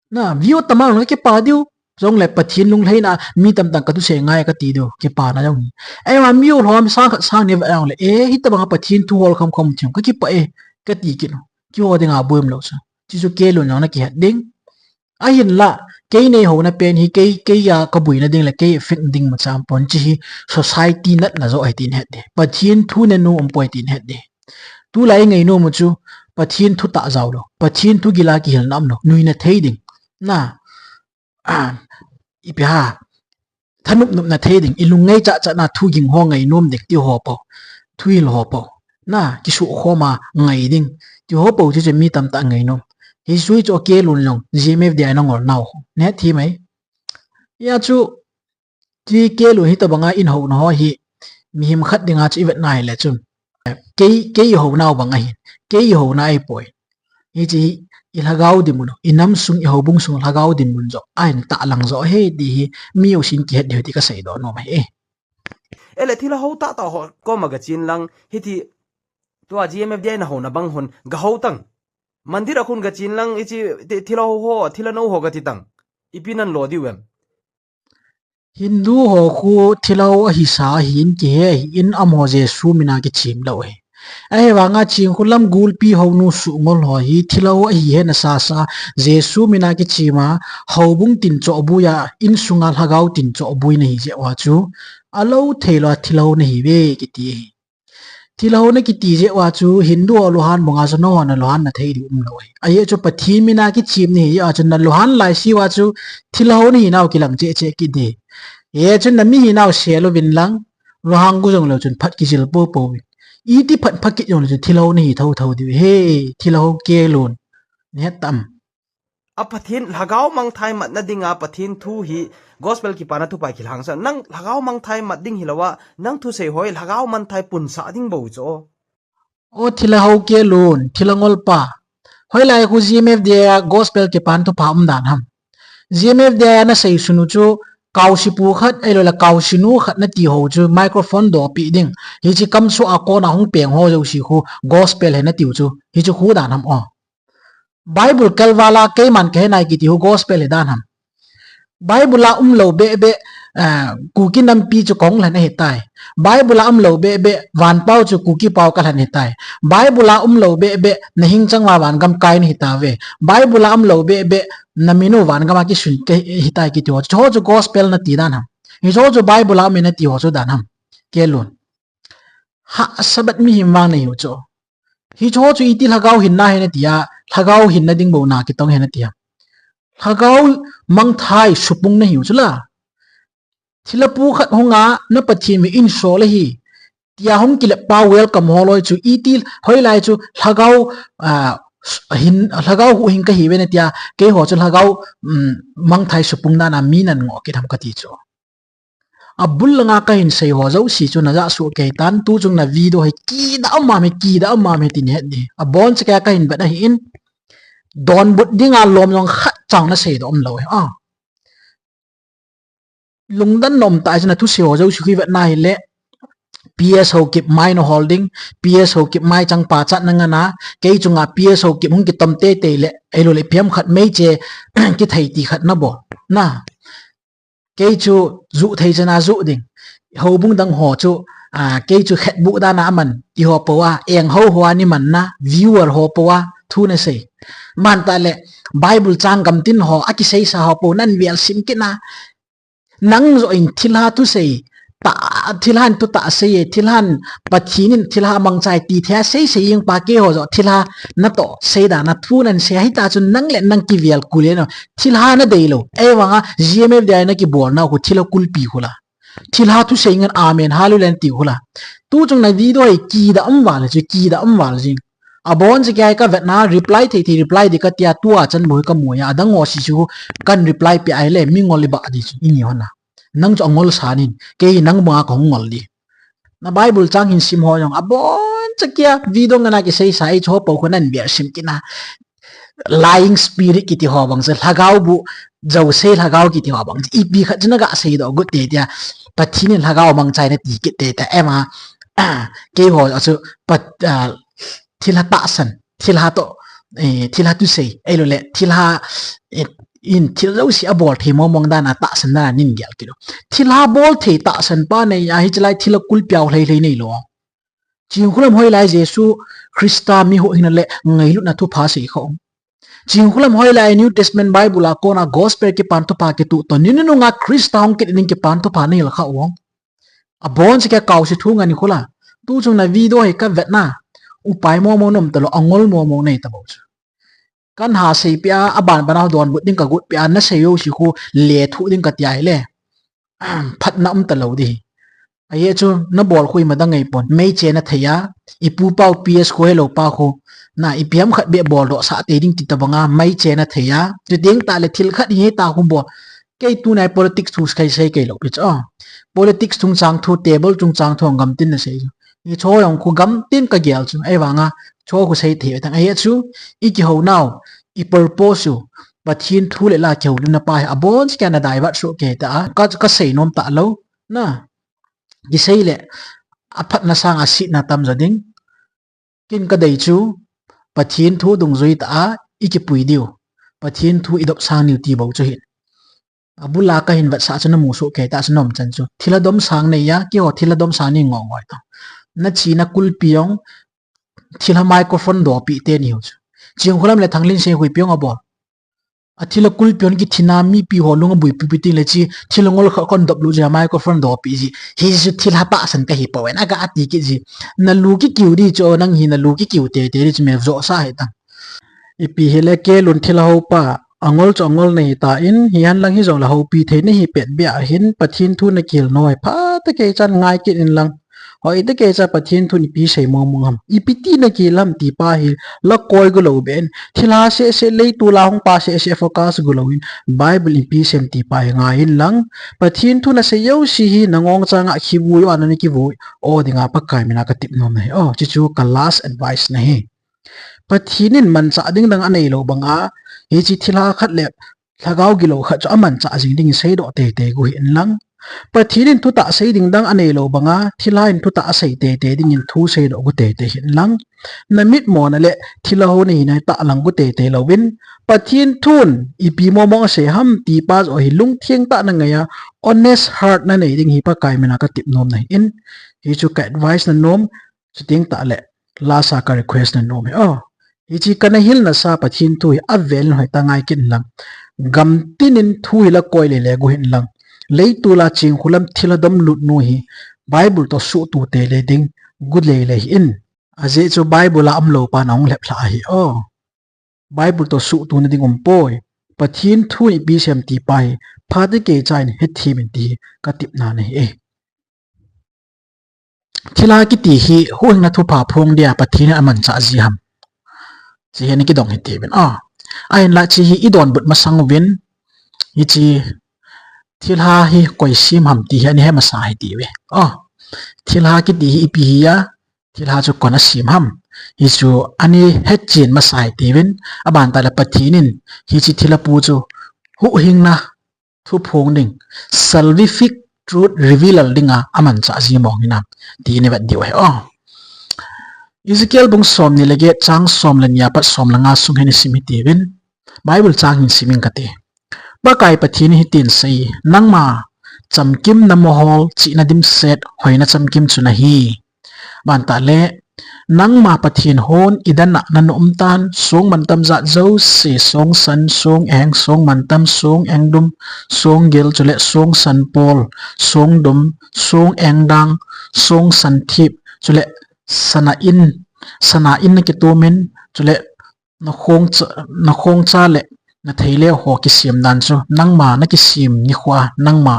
Na, view atam a kakipah diu jongle Pathen lunglhaina, mi tamtah in kathusei ngai kati diu, kipana jong hi. Ahivang view lhom sang khat sang ni vet jongle, e, hitobanga Pathen thu hol kham kham thei kakipah e, kati kit u. Keiho dinga boi umlou chu. Hiche chu K. Lun jong ana kihet ding. Ahinla, kei neihouna pen hi, kei, keiya kabuina ding le kei effect ding imacha aumpon, hiche hi society natna joh ahi tin het ding. Pathen thu nenu aumpoi tin het ding. Tulai ingainom u chu, Pathen thutah jaolou, Pathen thugila kihilna umlou, nuina thei ding. Na, ipiha, thanop nopna thei ding, ilungngai chahchahna thuging ho ngainom ding, tiho pou, thuhil ho pou. Na, kisuhkhom a ngai ding, tiho pou chu chu mi tamtah ngainom. Hiche chu K. Lun jong, GMFDI a ana ngol nau, nahet thei mai. Hia chu, hiche K. Lun hitobanga eihouna ho hi, mihem khat dinga chu ivet nahile chun, kei, kei ihounau bang ahin, kei ihouna ahipoi. Hiche hi ilhagao dinmun, inam sung, ihoubung sung lhagao dinmun joh ahin tahlang joh ahi ti hi, mi jousen kihet diu ti kaseidoh nom ahi. Ele thilha ho tahtah ho koma gachen lang, hiti, tua GMFDI a nahouna bang hon gahou tang. Mandir a khun gachen lang, hiche, thilha ho, thilha nou ho gati tang. Ipi nan lo diu em? Hindu ho khu thilha ho ahisa ahin kihe ahin, amaho Jesu mina kichem lou ahi. Ahivanga Chinkholam gulpi hounu suhngol ho hi thilha ho ahi hena sasa, Jesu mina kichema, houbung tin chohboi a, insunga lhagao tin chohboi nahi jeh uva chu, alou theilou a thilha ho nahiuve kiti ahi. Thilha ho nakiti jeh uva chu Hindu ho lunghang bunga chu nangho nalunghang na thei diu umlou ahi. Ajeh chu Pathen mina kichem nahi jeh uva chu nalunghang laise uva chu thilha ho nahinau kilang cheh cheh kit ding. Hijeh chun nami hinau sel uvin lang, lunghang gu jongleu chun phat kijil poupou vin. Iti phat pha kit jongleu chun thilha ho nahi thotho diu ahi, thilha ho K. Lun. Nahet tam? A Pathen lhagao mangthai matna dinga Pathen thu hi gospel kipana thupha kilhangsa. Nang lhagao mangthai mat ding hilouva, nang thusei ho hi lhagao mangthai punsah ding bou chu. O thilha ho K. Lun, thilha ngolpa. Hoilai khu GMFDI a gospel kipana thupha um dan ham? GMFDI a nasei sunu chu, kaosipu khat, ahiloule kaosinu khat nati ho chu microphone dopi ding. Hiche kamsoh a kona hung peng ho jouse khu gospel ahi natiu chu, hichu khu dan ham o? Bible kalvala keiman kahe nai kiti khu gospel hi dan ham? Bible a umlou behbeh, Kuki nampi chu kahung lhen ahitai. Bible a umlou behbeh vanpao chu Kuki pao kalhen ahitai. Bible a umlou behbeh nahing chang uva vangam kai nahitauve. Bible a umlou behbeh naminu vangam a kisun ahitai kiti ho chu, chu gospel nati dan ham? Hiche chu Bible a ume nati ho chu dan ham? K. Lun. Hahsa bat mihem vang nahiu chu. Hiche chu iti lhagao hinna ahi natia, lhagao hinna ding bou na kitong ahi natia. Lhagao mangthai supung nahiu chu la. Thilha pu khat hunga, na Pathen min insol ahi, tia hung kilep pa welcome ho loi chu iti, hoilai chu lhagao, lhagao huhhing kahiuve natia, keiho chu lhagao mangthai supung dan a mi nan ngoh kit ham kati chu. Abul langa kahin sei ho jouse chu najah soh kei tan, tuchung na video hi kidah um mame, kidah um mame tin het ding. Abonchakei a kahin vet ahin, donbut dinga lom jong khatcha naseidoh umlou hi. Lungdon nom tah chu nathusei ho jouse khu ivet na hile, P S Haokip mai nahol ding, P S Haokip maichang pachat nangan a, kei chunga P S Haokip hung kitom teitei le, ahiloule ipi ham khat meiche kithei ti khat nabol na. Kei chu juh thei chana juh ding. Houbung dang ho chu, kei chu khetbuh dan a aman ti ho pou a, eng ho ho a niman na, viewer ho pou a thu nasei. Mantah le, Bible chang gamtin ho akiseisa ho pou nan vel sim kit na. Nang joh in thilha thusei, thilhan thutah sei e, thilhan Pathen in thilha mangchai ti thei a seisei jeng pa keiho joh thilha natoh sei dan a thu nan sei ahita chun nang le nang kivel kul e no. Thilha nadeilou. Ahivanga GMFDI a nakibolnau khu thilha kulpi khu la. Thilha thusei ngen amen hallelujah nati khu la. Tuchung na video hi kidah um val chu, kidah um val jing. Abonchakei a kavetna reply thei thei reply ding katia tua chan bou hi kamu a, adang ho jouse chu kan reply peh ahile mingol ibah ding chu ini hon a. Nang chu angol sa nin, kei nang banga kahung ngol di. Na Bible chang hin sim ho jong, abon chakia, video ngana kisei sa, ei chu ho po khu nan bia sim kina. Lying spirit kiti ho bang chu, lhagao bu, jo sei lhagao kiti ho bang chu, ipi khat chu na ga sei doh gu te tia, Pathen in lhagao mang chai na ti kit te tia, ema, kei ho chu, pat, ah, thilha tahsan, thilha toh, eh, thilha thusei, ei lo le, thilha, eh, in thil jouse abol thei mong mong dan a tahsan dan a nin gel kit u. Thilha bol thei tahsan pa nei a, hiche lai thilha kulpi a lhei lhei nei lo. Chingkhulam hoilai Jesu Christa mi huhhingna le ngailutna thupha sei kha u. Chingkhulam hoilai New Testament Bible a kona gospel kipan thupha kituh toh, ni nunung a Christa hung kit ding kipan thupha nei la kha u. Abon chakia kaose thu ngan khu la. Tu chung na video hi ka vet na. Upai mong mong nom ta lo, angol mong mong nei ta bou chu. Kan ha sei pia, aban ban a donbut ding ka got pia, na sei jouse khu lethuh ding ka ti a hile. Phatna um ta lo di. Ahi chu, na bol khu ima dang ngei pon. Meiche na thei a, i pu pa u P S khu helo pa khu. Na ipi ham khat beh bol doh sah te ding ti ta banga, meiche na thei a. Chuteng tah le thil khat hi ta khu bol. Kei tunai politics thu sei sei kei lo pi chu. Politics chungchang thu, table chungchang thu, gamtin na sei chu. Hiche ho jong khu gamtin ka gel chu. Ahivanga, hiche ho khu sei thei ve tang. Ahi chu, i kihou nau, i purpose u, Pathen thu le la kihou luna pa hi, abon chakia na divert soh kei ta a. Ka, ka sei nom ta lo. Na, kisei le, aphatna sanga setna tam jo ding. Kin ka dei chu, Pathen thu dungjui tah a, i kipui diu. Pathen thu i dopsang niu ti bou chu hin. Abul a ka hin vetsah chu na mu soh kei ta chu nom chan chu. Thilha domsang nei a, keiho thilha domsang nei ngoi ngoi ta. Na chena kulpi jong, thilha microphone dopi te niu chu. Chingkhulam le Thanglinsei khu ipi jong abol. A thilha kulpi hon kithina mipi ho lung abuipi pi ting le chi, thilha ngol kha kon dop lu ji a microphone dopi ji. Hichu thilha tahsan ka hi poi, na ga ti kit ji. Na lu kikiu di chu, nang hi na lu kikiu te te di chu me jo sa hi tang. Ipi hile Kelun thilha ho pa, angol chu angol na hi tan, hihen lang hijong le houpi thei na hi pet bia hin, Pathen thu na kihil nau hi pha ta kei chan ngai kit in lang. Hoi ta kei cha Pathen thun ipi sei mong mong ham. Ipi ti na kihil ham ti pa hi la koi gu lo ben. Thilha seh seh, leitol a hung pa seh seh focus gu lo in, Bible ipi sem ti pa hi ngai in lang. Pathen thu na sei jouse hi na ngong chang a kivui o, a na kivui o dinga Pakai mina ka tep nom na hi. O, chuchu ka last advice na hi. Pathen in manchah ding dang anei lo banga, hiche thilha khat le lhagao gilou khat chu amanchah jing dingin seidoh teitei gu hih in lang. Pathen in thutah sei ding dang anei lo banga, thilha in thutah asei teitei dingin thu seidoh gu teitei hih in lang. Na mitmo na le thilha ho na hina hi tahlang gu teitei louvin, Pathen thun ipi mong mong asei ham ti pa joh hi lungtheng tah na ngai a, honest heart na nei ding hi Pakai mina ka tep nom na hi in. Hichu ka advice na nom, chuteng tah le last a ka request na nom hi. O, hiche ka na hilna sa Pathen thu hi avel in hoi ta ngai kit in lang. Gamtin in thu hi la koi lele gu hih in lang. Leitol a Chingkhulam thilha dom lut nu hi Bible toh suhtu te le ding gu lele hih in. Ajeh chu Bible a umlou pa na hung lhep lha ahi. O, Bible toh suhtu na ding um poi. Pathen thu ipi sem ti pa hi pha ta kei cha in hethem in ti hi ka tepna na hi e. Thilha kiti hi huhhingna thupha phong dia Pathen in amanchah ji ham. Hiche hi na kidong hite uvin. A, ahinla hiche hi i donbut masang uvin, hiche thilha hi koi sem ham ti hi ana he masa hite uve. A, thilha kiti hi ipi hi a, thilha chu koin asem ham. Hichu ana hechen masa hite uvin, aban tah le Pathen in hiche thilha pu chu huhhingna thu phong ding, salvific truth reveal dinga amanchah ji mong hinam ti i vet diu ahi. O, Ezekiel bung somni le get chang som le ni a pat som le nga sung hi na sim hite uvin, Bible chang hin sim ing kate. Pakai Pathen in hitin asei, nangma chamkim na mohor, chihna dimset, hoina chamkim chu nahi. Aban tah le, nangma Pathen hon i dan a na um tan, song mantam jat jouse, song san, song eng, song mantam, song engdum, song gil, chule song sanpol, song dum, song engdang, song santhip, chule sana in, sana in na kitom in, chule na khongcha, na khongcha le na theile ho kisem dan chu nangma na kisem nikho a nangma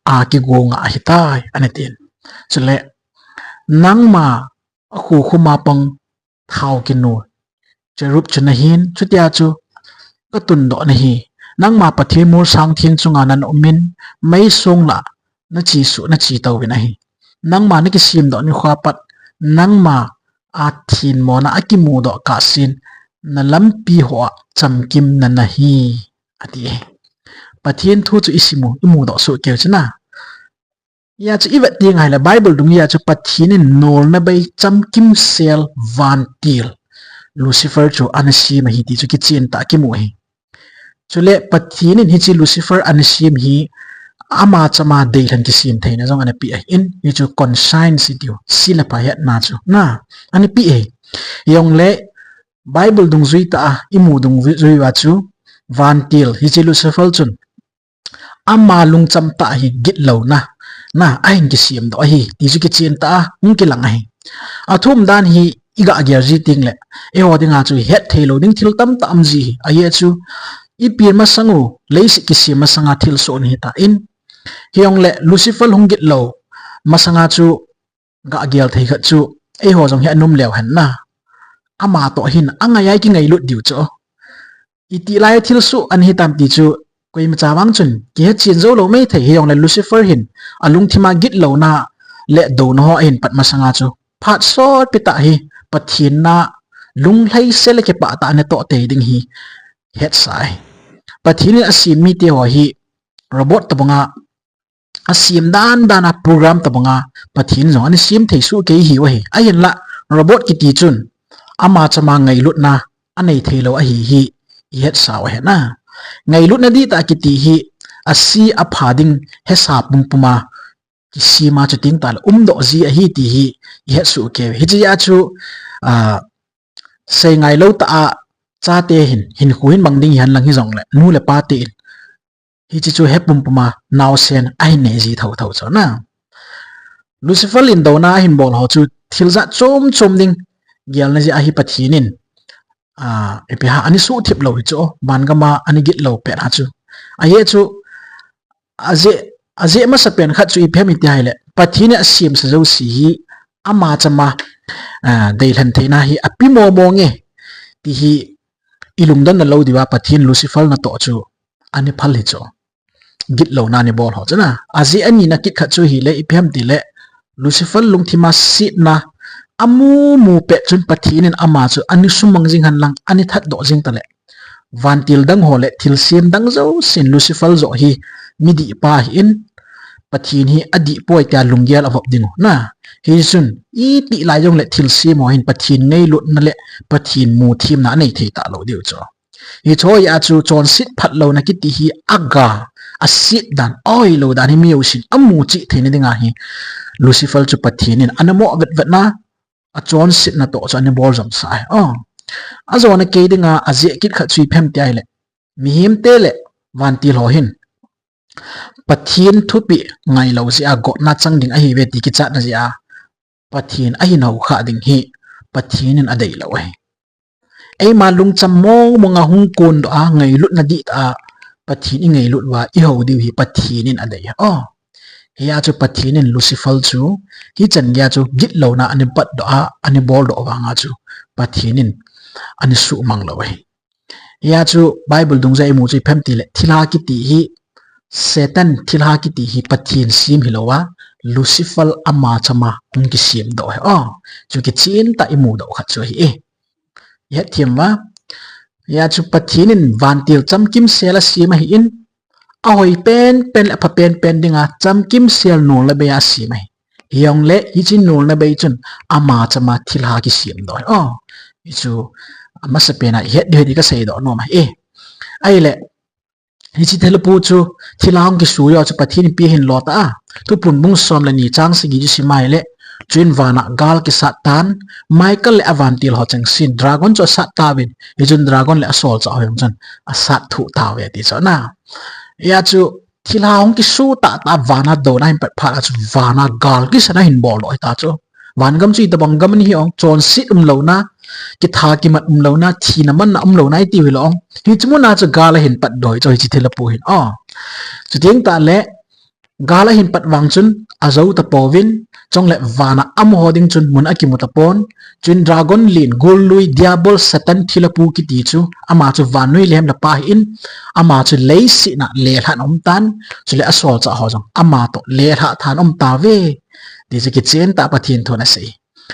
a kigo nga ahitai, ana tin. Chule nangma a kho khum a pang thao kinu cherub chu nahin, chutia chu ka tundoh nahi. Nangma Pathen molsang theng chunga na um in, mei song lah nachesuh, nache touvin ahi. Nangma nakisemdoh nikho a pat, nangma a thenmona akimudoh kahsen, nalampi hoa chamkimna nahi, ati e. Pathen thu chu isim u, imudoh soh keiyu chu na. Hijeh chun ivet ding ahile Bible dung a chu Pathen in nolna bei chamkimsel vantil Lucifer chu ana sem ahi ti chu kichen tah a kimu ahi. Chule Pathen in hiche Lucifer ana sem hi ama chama deilhen kisem theina jong ana peh ahin, hichu conscience itiu, se le pha hetna chu na, ana peh ahi. Hijongle Bible dungjui tah a imu dungjui uva chu vantil hiche Lucifer chun ama lungcham tah hi gitlouna na ahin kisemdoh ahi ti chu kichen tah a hung kilang ahi. Athum dan hi iga gel ji tengle eiho dinga chu hetthei lou ding thil tamtah um ji ahi. Ajeh chu ipi masang u, leiset kisem masanga thilsoh ihitan, hijongle Lucifer hung gitlou masanga chu ga gel thei khat chu eiho jong hi anom leu hen na. Ama toh hin angai a ikingailut diu chu, itih lai a thilsoh ana hitam ti chu koimacha vang chun kihetchen jou lou maithei. Hijongle Lucifer hin alungthim a gitlouna le douna ho ahin pat masanga chu phat sotpi tah hi Pathen na lunglhaisel le kipah tah a natoh tei ding hi hetsa ahi. Pathen in asem mite ho hi robot tobanga, asem dan dan a program tobanga Pathen jong ana sem thei soh kei hiu ahi. Ahinla robot kiti chun ama chama ngailutna anei theilou ahi hi ihetsau ahi na. Ngailutna dihtah kiti hi ase apha ding hesa pumpum a kisem a, chuteng tahle umdoh ji ahi ti hi ihetsoh keiyu. Hiche a chu, ah, seingailou tah a chate hin, hinkho hin mang ding hihen lang hijongle nu le pate in hiche chu he pumpum a naosen ahin nei ji thotho chu na. Lucifer in douna ahin bol ho chu thil jat chom chom ding gelna jeh ahi. Pathen in, ah, ipi ham, ana suhthip lou hi chu, vangam a ana gitlou pet a chu. Ajeh chu, ajeh, ajeh masapen khat chu ipi ham iti ahile, Pathen in asemsa jouse hi ama chama, ah, deilhen theina hi ape momo nge ti hi ilungdonna lou diuva Pathen Lucifer natoh chu ana phal hi chu. Gitlouna ana bol ho chu na. Ajeh anina kit khat chu hile ipi ham tile, Lucifer lungthim a setna amu mu pet chun Pathen in ama chu ana sumang jing hen lang, ana thatdoh jing tale, vantil dang ho le thilsem dang jousen Lucifer joh hi midihpa ahin, Pathen hi adihpoi tia lunggel avop dingu na. Hichun itih lai jongle thilsem ho hin Pathen ngailutna le Pathen muthemna anei thei talou diu chu. Hiche a chu chonset phatlouna kiti hi aga, aset dan, ahoilou dan hi mi jousen amu cheh theina dinga hi Lucifer chu Pathen in ana mo vetvet na, achonsetna toh chu ana bol jomsa ahi. Ajona kei dinga ajeh kit khat chu ipi ham ti ahile, mihemte le vantil ho hin Pathen thupeh ngailou jeh a gotna chang ding ahiuve ti kichatna jeh a Pathen ahin houkhah ding hi Pathen in adeilou ahi. Eima lungcham mong mong a hung kondoh a ngailutna dihtah a Pathen ingailut uva ihou diu hi Pathen in adei ahi. Hia chu Pathen in Lucifer chu hichan geiya chu gitlouna ana patdoh a, ana boldoh vanga chu Pathen in ana suhmang lou ahi. Hia chu Bible dungjui a imu chu ipi ham tile, thilha kiti hi, Satan thilha kiti hi Pathen sem hilouva, Lucifer ama chama hung kisemdoh ahi. Chu kichen tah a imudoh khat chu ahi e. Ihet them uva. Hia chu Pathen in vantil chamkimsel asem ahin, ahoi penpen le apha penpen dinga chamkimsel nolna bei a asem ahi. Hijongle hiche nolna bei chun ama chama thilha kisemdoh ahi. Hichu amasapen a ihet diu ahi ti kaseidoh nom ahi e. Ahile, hiche thilhapu chu, thilha hung kisujou chu Pathen in ipi ahin lo ta a. Thuphon bung som le ni chang sagi chu sim ahile, chuin vana gal kisat tan, Michael le avantil ho chengsen dragon chu asat tauvin, hichun dragon le asolchah ho jong chun asat thuh tauve ti chu na. Hia chu thilha hung kisu tahtah a vana douna ahin pat phat a chu vana gal kisat ahin boldoh hita chu. Vangam chu itobang gam ahi ong, chonset umlouna, kitha kimat umlouna, thina manna umlouna itiu hilou ong. Hiche muna chu gal ahin patdoh hi chu hiche thilhapu hin. Chuteng tahle, Gal ahin pat vang chun ajo tapouvin, chule vana amaho ding chun mun akimu tapon. Chuin dragon lin, gullui, Diabol, Satan, thilha pu kiti chu, ama chu vannoi le hem le pa ahin, ama chu leiset a lelhan aum tan, chule asolchah ho jong ama toh lelha than aum tauve, ti chu kichen tah Pathen thun asei.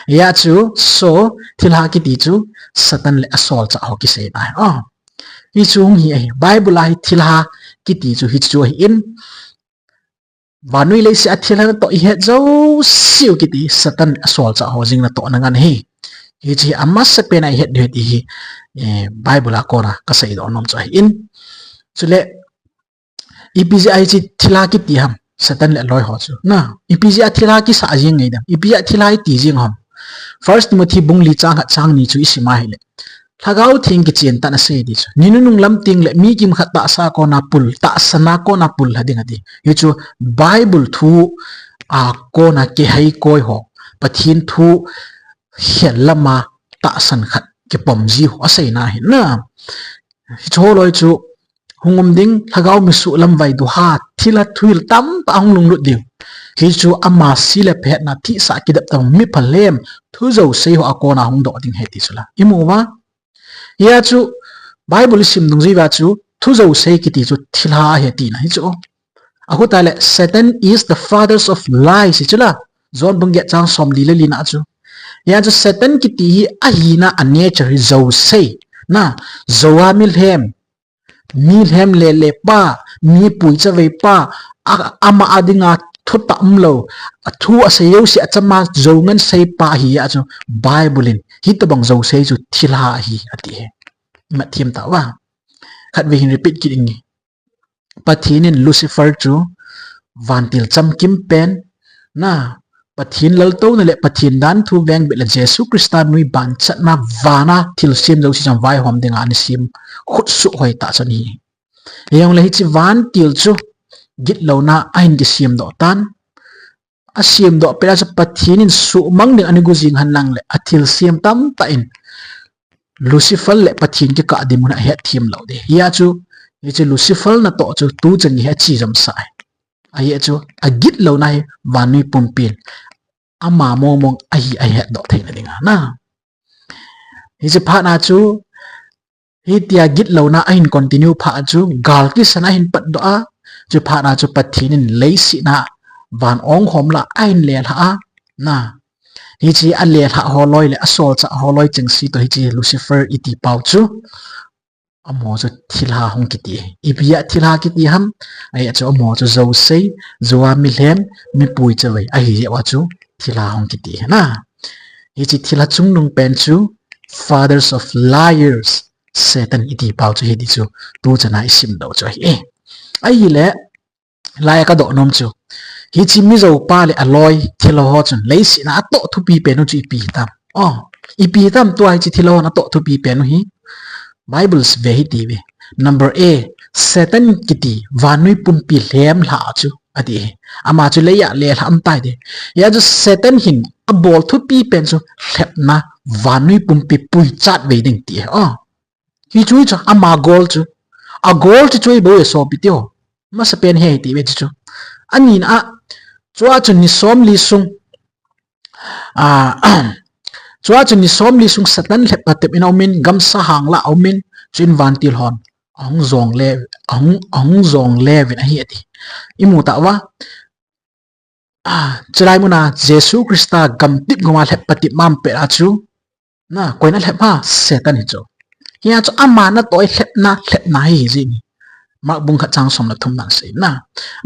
Hia chu, so, thilha kiti chu Satan le asolchah ho kiseina ahi. Hichu hung hi ahi. Bible a hi thilha kiti chu hichu ahin, vannoi leiset a thilha natoh ihet jouseu kiti Satan le asolchah ho jing natohna ngen ahi. Hichu hi amasapen a ihet diu ahi ti hi, eh, Bible a kona kaseidoh nom chu ahin. Chule, ipi jeh a hiche thilha kiti ham, Satan le aloi ho chu. Na, ipi jeh a thilha kisah jing ngai dem. Ipi jeh a thilha iti jing ham. First Timothy bung li chang khat chang ni chu isim a ahile, Lhagao Theng kichen tah in asei ti chu, ni nunung lam teng le mi kimkhat tahsa a kona pul, tahsan a kona pul lha ding ati. Hichu Bible thu a kona kihei koi ho, Pathen thu hel lam a tahsan khat kipom ji ho aseina ahi na. Hichu holoi chu hung um ding, lhagao misuh lamvai duha, thilha thuhil tamtah ahung lunglut ding. Hichu ama si le phetna, thihsah kidep tah, mi phalhem, thu jousei ho a kona hung doh ding ahi ti chu la. Imu uva? Hia chu Bible isim dungjuiya chu thu jousei kiti chu thilha ahi tina hichu. Ahuta le Satan is the fathers of lies, hichu la. John bung get chang somli le lina chu. Hia chu Satan kiti hi ahina a nature hi jousei. Na, jou a mi lhem, mi lhem lele pa, mi puichavei pa, a, ama a dinga thutah umlou, a thu asei jouse achama jou ngen sei pa ahi a chu Bible in hitobang jousei chu thilha ahi ati ahi. Imat them tauva. Khatvei hin repeat kit inge. Pathen in Lucifer chu vantil chamkim pen, na, Pathen laltouna le Pathen danthu vengbit le Jesu Christa nui banchatna vana thilsem jouse chang vaihom dinga ana sem khutsuh hoitah chu ahi. Hijongle hiche vantil chu gitlouna a ahin kisem doh tan. Asem doh pet a chu Pathen in suhmang ding ana go jing henlang le athilsem tamtah in Lucifer le Pathen kikah dinmun ahet them lou ding. Hia chu, hiche Lucifer natoh chu tuchan hi ache jom sah ahi. Ajeh chu agitlouna hi vannoi pumpin ama mongmong ahi ahet doh theina dinga na. Hiche phat a chu, hitia gitlouna ahin continue phat a chu, gal kisan ahin patdoh a, chu phat a chu Pathen in leiset a van ong hom la ahin lelha a, na. Hiche alelha holoi le asolchah holoi chengse toh hiche Lucifer iti pau chu, amaho chu thilha hung kiti. Ipi a thilha kiti ham? Ajeh chu amaho chu jousei, jou a mi lhem, mi puichavei ahi jeh uva chu thilha hung kiti na. Hiche thilha chungnung pen chu fathers of lies, Satan iti pau chu hiti chu tuchan a isim doh chu ahi. Ahile, lai a kadoh nom chu, hiche mi joupa le aloi thilha ho chun leiset a atoh thupi pen u chu ipi hitam. O, ipi hitam tua hiche thilha hon atoh thupi pen u hi? Bible ve hiti ve. Number A, Satan kiti vannoi pumpi lhem lha chu ati ahi. Ama chu lei a lelha um tai ti. Hia chu Satan hin abol thupi pen chu lhepna, vannoi pumpi puichat vei ding ti ahi. O, hichu chu ama goal chu. A goal chu chu ibol e sopi teho. Masapen hi ati ve chu. Anina a, chua chu ni somli sung, a, chua chu ni somli sung Satan lhep patep in aumin, gamsa hang la aumin, chuin vantil hon ahung jongle, ahung, ahung jongle uvin ahi ati. Imu tauva? A, chulai muna Jesu Christa gamtip gama lhep patep ma pet a chu, na, koin alhep ham? Satan hi chu. Hia chu ama natoh lhepna, lhepna hi hijeh in. Mark bung khat chang som le thum na asei na.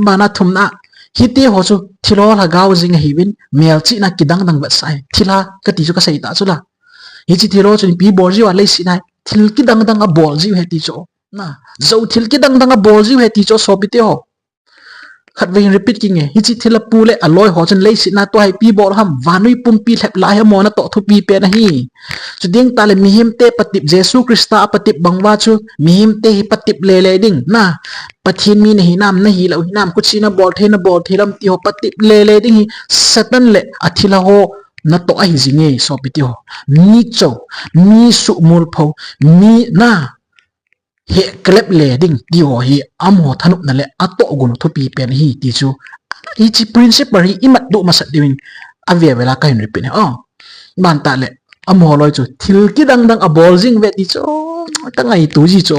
Bana thumna, hiti ho chu thilha lhagao jing ahiuvin, melchihna kidang dang vetsah ahi. Thilha kati chu kasei ta chu la. Hiche thilha chun ipi bol jiu a leiset a hi thil kidang dang abol jiu ahi ti chu. Na, jou thil kidang dang abol jiu ahi ti chu sopi teho. Khatvei hin repeat kinge. Hiche thilha pu le aloi ho chun leiset a tua hi ipi bol ham, vannoi pumpi lhep lai hi amaho natoh thupi pen ahi. Chuteng tah le mihemte patep, Jesu Christa apatep bang uva chu mihemte hi patep lele ding. Na, Pathen mi nahi nam, nahilou hinam, khuti nabol thei, nabol thei lou ham ti ho patep lele ding hi Satan le athilha ho natoh ahi jinge sopi teho. Mi chou, mi suhmol pho, mi na, heh kalep le ding ti ho hi amaho thanopna le atohgon thupi pen ahi ti chu hiche principle hi imat doh masat diuvin, ave ave la kahin repeat e. Oh. Ban ta le, amaho loi chu, thil kidang dang abol jing ve ti chu, ka ngaitu ji chu.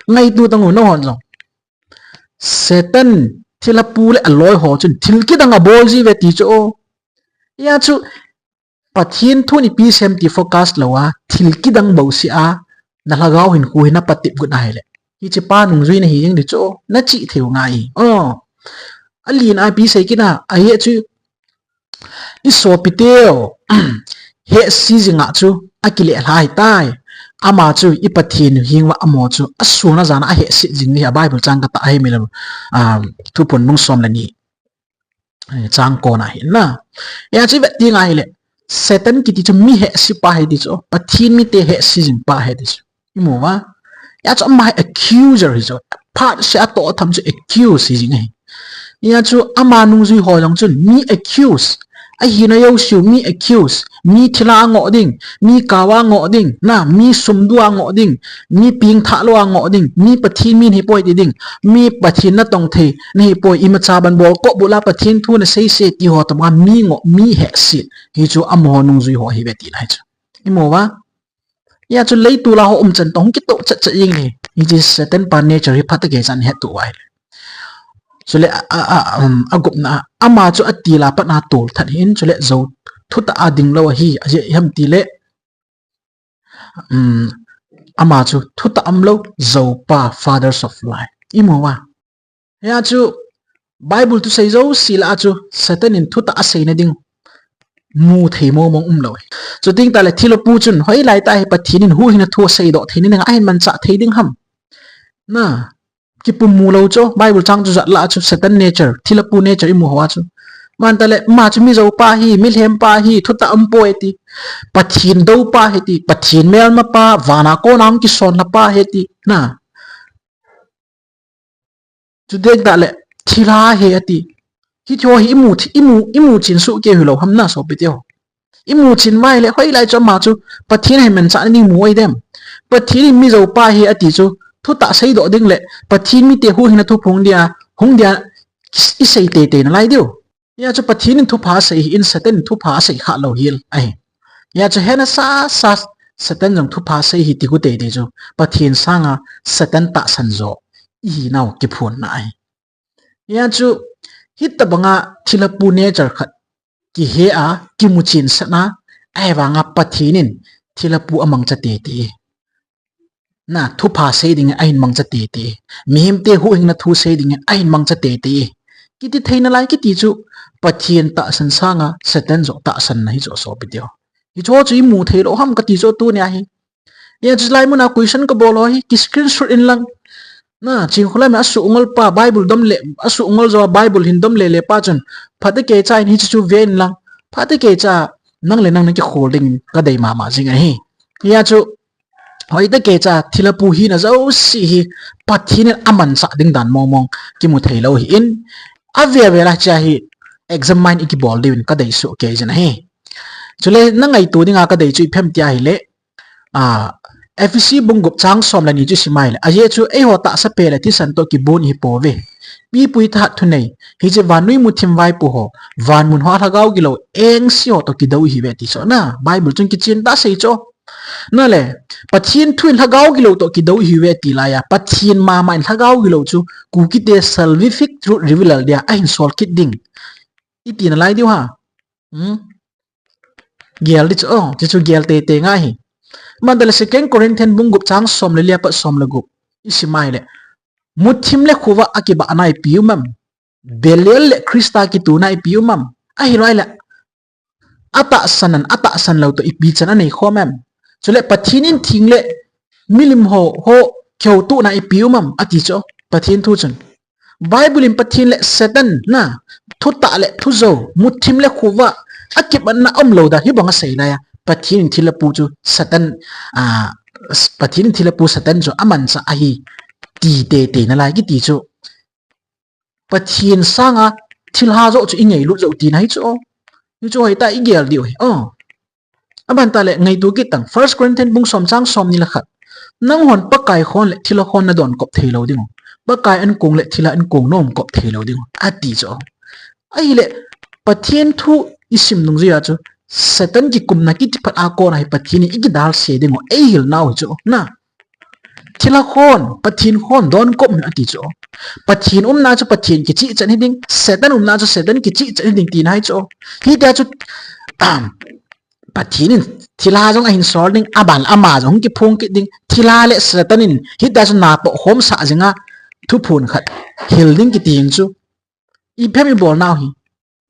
Ngaitu tang u nahon jong. Satan, thilha pu le aloi ho chun, thil kidang abol ji ve ti chu. Hia chu, Pathen thu in ipi sem ti focus lou a, thil kidang bou seh a, na lhagao hinkho hi na patep got ahile. Hiche pa nungjui nahi jing di chu, na chih thei u ngai. Oh. Alen a ipi sei kit na, ahi chu, i sopiteu, hehse jing a chu, akile lha ahitai. Ama chu, i Pathen hing uva amaho chu, asun a jan a ahehse jing hi a Bible chang katah ahi mi le, um, Thuphon bung som le ni. Eh, chang kona hin na. Hia chu i vet ding ahile, Satan kiti chu mi hehse pa ahi ti chu, Pathen mite hehse jing pa ahi ti chu. I mu uva. Hia chu ama hi accuser hi chu. Phat seh a toh tham chu accuse hi jing ahi. Hia chu ama nungjui ho jong chun mi accuse. Ahina jouse u mi accuse. Mi thilha a ngoh ding, mi kava ngoh ding, na, mi sum du a ngoh ding, mi pengthah lou a ngoh ding, mi Pathen mi nahi poi ti ding, mi Pathen natong thei nahi poi, imacha ban bol kop bul a Pathen thu nasei se ti ho tobang a mi ngoh, mi hehse. Hichu amaho nungjui ho ahi ve tina ahi chu. I mu uva. Hia chu leitol a ho umchan toh hung kitoh chat chat jing ahi. Hiche Satan pa nature hi phatah kei chan het u ahi. Chule a, a, a, um, agupna, ama chu atil a pat a tol that hin, chule jou thutah a ding lou ahi, ajeh ipi ham tile, um, ama chu thutah umlou, jou pa, fathers of lie. I mu uva. Hia chu, Bible thusei jouse lah a chu, Satan in thutah asei na ding, mu thei mong mong umlou ahi. Chuti teng tale thilha pu chun, hoilai tah hi Pathen in huhhingna thu asei doh thei na ding, ahin manchah thei ding ham. Na, kipum mu lou chu, Bible chang chu jat lah a chu Satan nature, thilha pu nature i mu ho a chu. Ban ta le, ama chu mi jou pa ahi, mi lhem pa ahi, thutah um poi ti. Pathen dou pa ahi ti, Pathen melma pa, van a kona hung kison lha pa ahi ti. Na. Chuti teng tale, thilha ahi ati. Hiche ho hi i mu, i mu, i mu chin soh kei hilou ham na sopiteu. I mu chin uva ahile, hoilai chu ama chu Pathen ahin manchah na ding mu ahi dem. Pathen in mi jou pa ahi ati chu, thutah seidoh ding le, Pathen mite huhhingna thu phong dia, hung dia, i sei teitei nalai diu. Hia chu Pathen in thupha asei hi in Satan in thupha asei kha lou hel ahi. Hia chu hena sa sa Satan jong thupha asei hi ti gu teitei chu, Pathen sanga Satan tahsan jo ihi nau kiphonna ahi. Hia chu, hitobanga thilha pu nature khat kihe a, kimu chin sah na, ahivanga Pathen in thilha pu amangcha teitei. Na, thupha sei dingin ahin mangcha teitei. Mihemte huhhingna thu sei dingin ahin mangcha teitei. Kiti thei nalai kiti chu, Pathen tahsan sanga Satan jo tahsan na hi chu sopiteu. Hichu chu i mu thei lou ham kati chu tunia hi. Hia chu lai muna question kabol ho hi, ki screenshot in lang. Na, Chingkholam a suh ngol pa, Bible dom le, a suh ngol jo Bible hin dom le le pa chun, phatah kei cha in hichu chu ve in lang. Phatah kei cha, nang le nang na kikhol ding kadei mama jing ahi. Hia chu, hoitah kei cha, thilha pu hina jouse hi, Pathen in amanchah ding dan mong mong, kimu thei lou hi in, ave ave la cha hi, examine i kibol diuvin kadei soh kei jin ahi. Chule, na ngaito dinga kadei chu ipi ham tia ahile, A, Ephesi bung gup chang som le ni chu sim ahile. Ajeh chu eiho tahsa pen le thisan toh kibon ihi pouve. Mipui thahat thunei. Hiche vannoi muthim vaipo ho. Vanmun hoa lhagao gilou engse ho toh kidou ihiuve ti chu na. Bible chun kichen tah sei chu. Na le, Pathen thu in lhagao gilou toh kidou ihiuve ti laiya. Pathen mama in lhagao gilou chu. Kukite salvific truth reveal dia ahin sol kit ding. Iti nalai diu ha. Hmm? Gel di chu, oh, chu chu gel teitei ngai hi. Ban ta le Second Corinthian bung gup chang som le li apat som le gup. I sim ahile. Muthim le khovah a kibahna ipi um em. Belial le Christa kituna ipi um em. Ahilou le. Atahsan an, atahsan lou toh ipi chan anei khom em. Chule Pathen in thing le milim ho, ho, kihoutohna ipi um em. Ati chu, Pathen thu chun. Bible in Pathen le Satan na, thutah le thujou, muthim le khovah, akimatna umlou dan hibang asei laiya. Pathen in thilha pu chu Satan, a, Pathen in thilha pu Satan chu amanchah ahi, ti teitei nalai kiti chu. Pathen sanga thilha joh chu ingailut jou tina hi chu. Hi chu hoitah igel diu hi. Oh. Aban ta le ngaito kit tang, First Corinthian bung som chang som ni le khat. Nanghon Pakai khon le thilha khon nadon kop thei lou ding u. Pakai ankong le thilha ankong nom kop thei lou ding u. Ati chu. Ahile, Pathen thu i sim nung jeh a chu, Satan kikumna kiti phat a kona hi Pathen in i kidalse ding u, ei hil nau hi chu, na. Thilha khon, Pathen khon, don kop hi ati chu. Pathen umna chu Pathen kichih chan hi ding, Satan umna chu Satan kichih chan hi ding tina hi chu. Hitia chu, um, Pathen in thilha jong ahin sol ding, aban ama jong kiphong kit ding, thilha le Satan in hitia chu natoh khom sah jinga, thuphon khat hil ding kiti jing chu. Ipi ham i bol nau hi.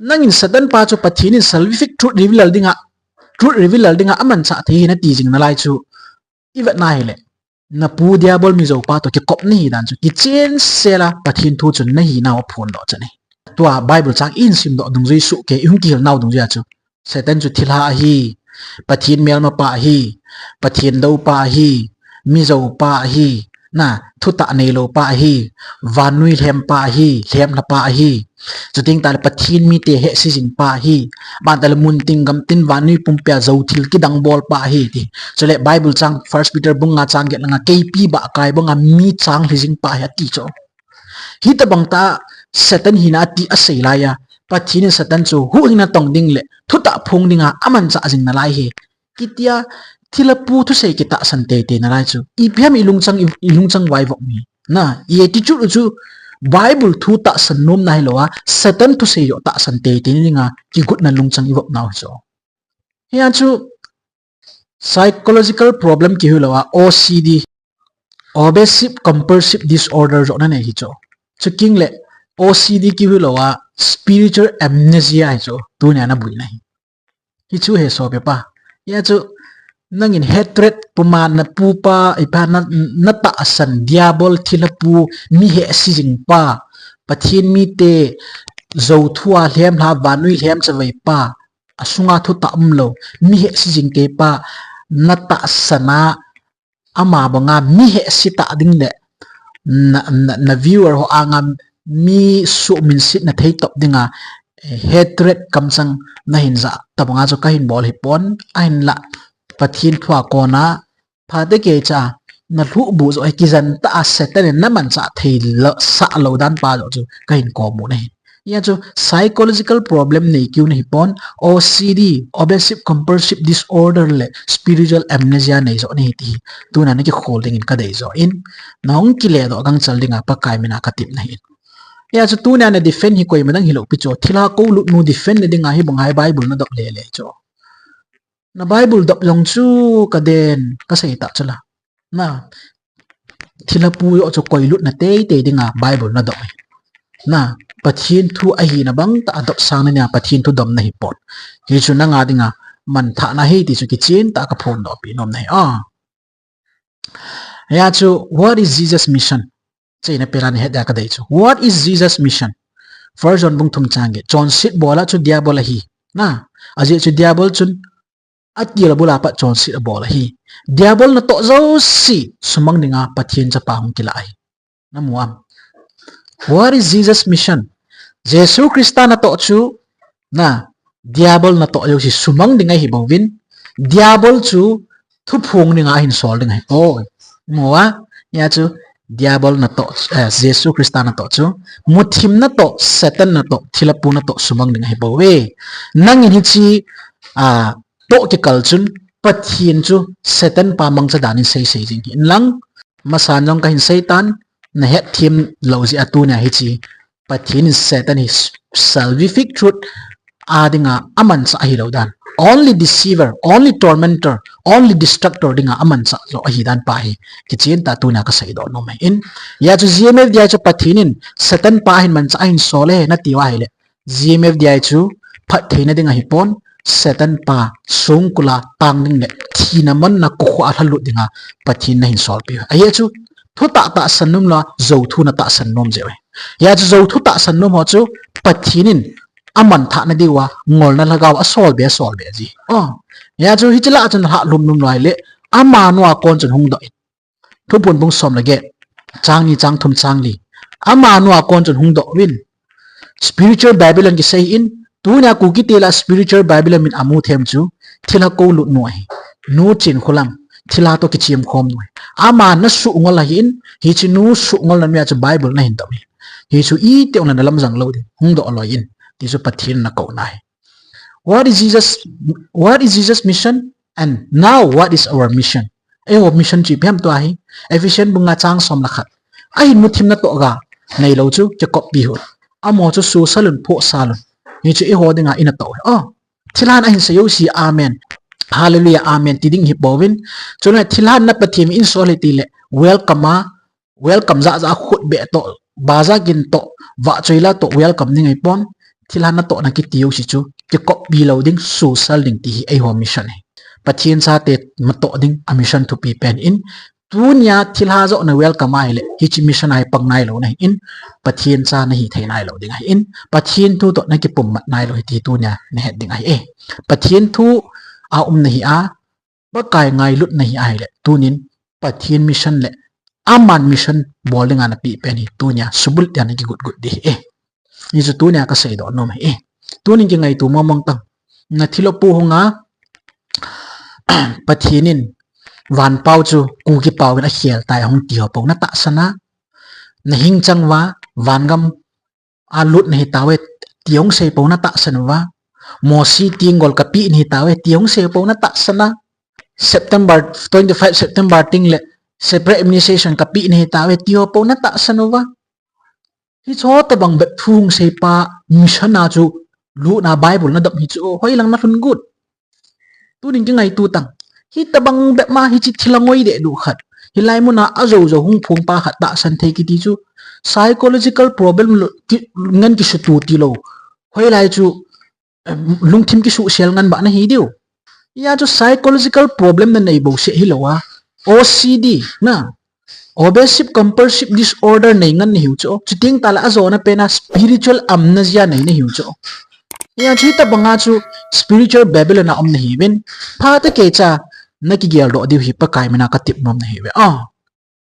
Nangin Satan pa chu Pathen in salvific truth reveal dinga, truth reveal dinga amanchah thei hi nati jing nalai chu. I vet na hile. Napu Diabol mijoupa toh kikop nahi dan chu kichen sela Pathen thu chun nahi nau aphondoh chan ahi. Tua Bible chang i hin simdoh dungjui suh kei, i hung kihil nau dungjui a chu. Satan chu thilha ahi, Pathen melmapa ahi, Pathen doupa ahi, mijoupa ahi, na, thutah neilou pa ahi, vannoi lhempa ahi, lhemlha pa ahi. Chuteng tale Pathen mite hehse jing pa ahi. Ban tale muntin gamtin vannoi pumpia jou thil kidang bol pa ahi ti. Chule Bible chang First Peter bung nga chang get langa keipi bahkai banga mi chang lhi jing pa ahi ati chu. Hitabang tah Satan hina ati asei laiya, Pathen in Satan chu huhhingna tong ding le thutah phong dinga amanchah jing nalai hi. Kitia thilha pu thusei kitahsan teitei nalai chu. Ipi ham i lungchang, i, i lungchang vaivop hi. Na, i attitude u chu Bible thu tahsan nom na hilou a, Satan thusei joh tahsan teitei dinga kigotna lungchang i vop nau hi chu. Hia chu psychological problem kihu lou a, O C D, Obsessive Compulsive Disorder joh nanei hi chu. Chuteng le O C D kihu lou a, spiritual amnesia hi chu. Tunia naboi na hi. Hichu he sopi pa. Hia chu nangin hatred puma napu pa, ipa na, natahsan Diabol thilha pu mi hehse jing pa. Pathen mite jou thua lhemlha vannoi lhem chavei pa. Asunga thutah umlou. Mi hehse jing kei pa. Natahsan a ama banga mi hehse tah ding le na, na, na viewer ho anga mi suhminsetna thei top dinga, eh, hatred kamchang nahin jah tabanga chu kahin bol hipon, ahinlah Pathen thua kona, phatecha, nalhuhbuh joh hi kijen tah a Satan in namanchah thei sah lou dan pa joh chu kahin komu nahi. Hia chu psychological problem nei kiu nahipon, O C D, Obsessive Compulsive Disorder le Spiritual Amnesia nei joh nahi ti hi. Tuna nakikhol dingin kadei joh in, nahung kiledoh gangchal dinga Pakai mina katep nahi. Hia chu tunia nadefend hi koima dang hilou pi chu, thilha koulut nu defend na dinga hibang hai Bible nadop lele chu. Na Bible dop jong chu kaden, kasei tah chu la. Na, thilha pu joh chu koilutna teitei dinga Bible nadop hi. Na, Pathen thu ahina bang tah a dopsang na nia Pathen thu dom nahipon. Hichu nanga dinga manthahna ahi ti chu kichen tah a kaphondohpi nom nahi. Ah. Hia chu, what is Jesus' mission? Cheina pela nahet dia kadei chu. What is Jesus' mission? First John bung thum chang get. Chonset bol a chu Diabol ahi. Na, ajeh chu Diabol chun atil abul a pat chonset abol ahi. Diabol natoh jouse sumang dinga Pathen chapa hung kilah ahi. Namu am? What is Jesus' mission? Jesu Christa natoh chu, na, Diabol natoh jouse sumang ding ahi bouvin, Diabol chu thuphong dinga ahin sol ding ahi. Oh, mu a, hia chu, Diabol natoh, eh, Jesu Christa natoh chu, muthim natoh, Satan natoh, thilha pu natoh sumang ding ahi bouve. Nangin hiche, ah, toh kikal chun, Pathen chu Satan pa mangcha dan in seisei jing hih in lang, masan jong kahin seitan, nahet them lou jeh a tunia hiche Pathen in Satan hi salvific truth a dinga amanchah ahilou dan. Only deceiver, only tormentor, only destructor dinga amanchah joh ahi dan pa hi kichen tah a tunia kaseidoh nom ahi in. Hia chu G M F D I chu Pathen in Satan pa ahin manchah ahin sol e nati uva ahile, G M F D I chu phattheina ding ahipon, Satan pa songkul a tang ding le thina monna kokhuh a lhalut dinga Pathen in ahin solpeh u ahi. Ajeh chu thutah tahsan nom lou a, jou thu natahsan nom jeh u ahi. Hia chu jou thu tahsan nom ho chu Pathen in amanthah nadiuva ngolna lhagao asolbe, asolbe ji. Oh, hia chu hiche lah a chun lhah lhum nom lou ahile, amanu a kon chun hungdoh in. Thuphon bung som le get, chang ni, chang thum, chang li. Amanu a kon chun hungdoh uvin. Spiritual Babylon kisei in, tunia Kukite lah a spiritual Babylon min amu them chu, thilha koulut nu ahi. Nu Chinkholam, thilha toh kichemkhom nu ahi. Ama nasuhngol ahin, hiche nu suhngolna noia chu Bible nahin dop ahi. Hichu itih jongle nalam jang lou ding, hungdoh loi in. Ti chu Pathen in ana kouna ahi. What is Jesus, what is Jesus' mission? And now what is our mission? Eiho mission chu ipi ham tua hi. Ephesian bung nga chang som le khat. Ahin muthim natoh ga neilou chu kikoppi un. Amaho chu susal un, phosal un. Hichu eiho dinga ina toh ahi. Oh, thilhan ahin sei jouse, amen. Hallelujah, amen ti ding hi pouvin. Chule thilhan na Pathen in sol hi tile welcome a, welcome jahjah a, khut beh toh, baja gin toh, vahchoi la toh welcome ding ahipon. Thilhan natoh na kiti jouse chu kikoppi lou ding, susal ding ti hi eiho mission ahi. Pathen chate natoh ding a mission thupi pen in, tunia thilha joh na welcome ahile, hiche mission a hi pang nailou nahin, Pathen cha nahi thei nailou ding ahin, Pathen thu toh na kipummat nailou ahi ti tunia nahet ding ahi e. Pathen thu a um nahi a, Pakai ngailut nahi ahile, tunin Pathen mission le aman mission bol dinga napeh pen hi tunia subul tia na kigotgot ding ahi e. Hichu tunia kaseidoh nom ahi e. Tunin kingaito mong mong tang. Na thilha pu hunga Pathen in vanpao chu Kuki pao in akhel tai hung ti ho pou natahsan a, nahing chang uva, vangam a lut nahi tauve ti hung sei pou natahsan uva, Mosi tenggol kapeh nahi tauve ti hung sei pou natahsan a, September, twenty-five September teng le separate administration kapeh nahi tauve ti ho pou natahsan uva. Hicho tobang bep thu hung seipa mission a chu lutna Bible nadop hi chu hoilang nalhun got. Tunin kingaito tang. Hitobang bep ma hiche thilha ngoi deh duh khat, hilai muna ajou jou hung phongpa khat tahsan thei kiti chu psychological problem lou, ki, ngen kisuto tilou. Hoilai chu, em, lungthim kisuhsel ngen ba nahi diu. Hia chu psychological problem nanei bouseh hilou a, O C D na, obsessive compulsive disorder nei ngen nahiu chu. Chuteng tale ajona pen a spiritual amnesia nei nahiu chu. Hia chu hitobanga chu spiritual Babylon a um nahiuvin. Phatah keicha nakigeldoh diu hi Pakai mina katep nom nahiuve. Ah.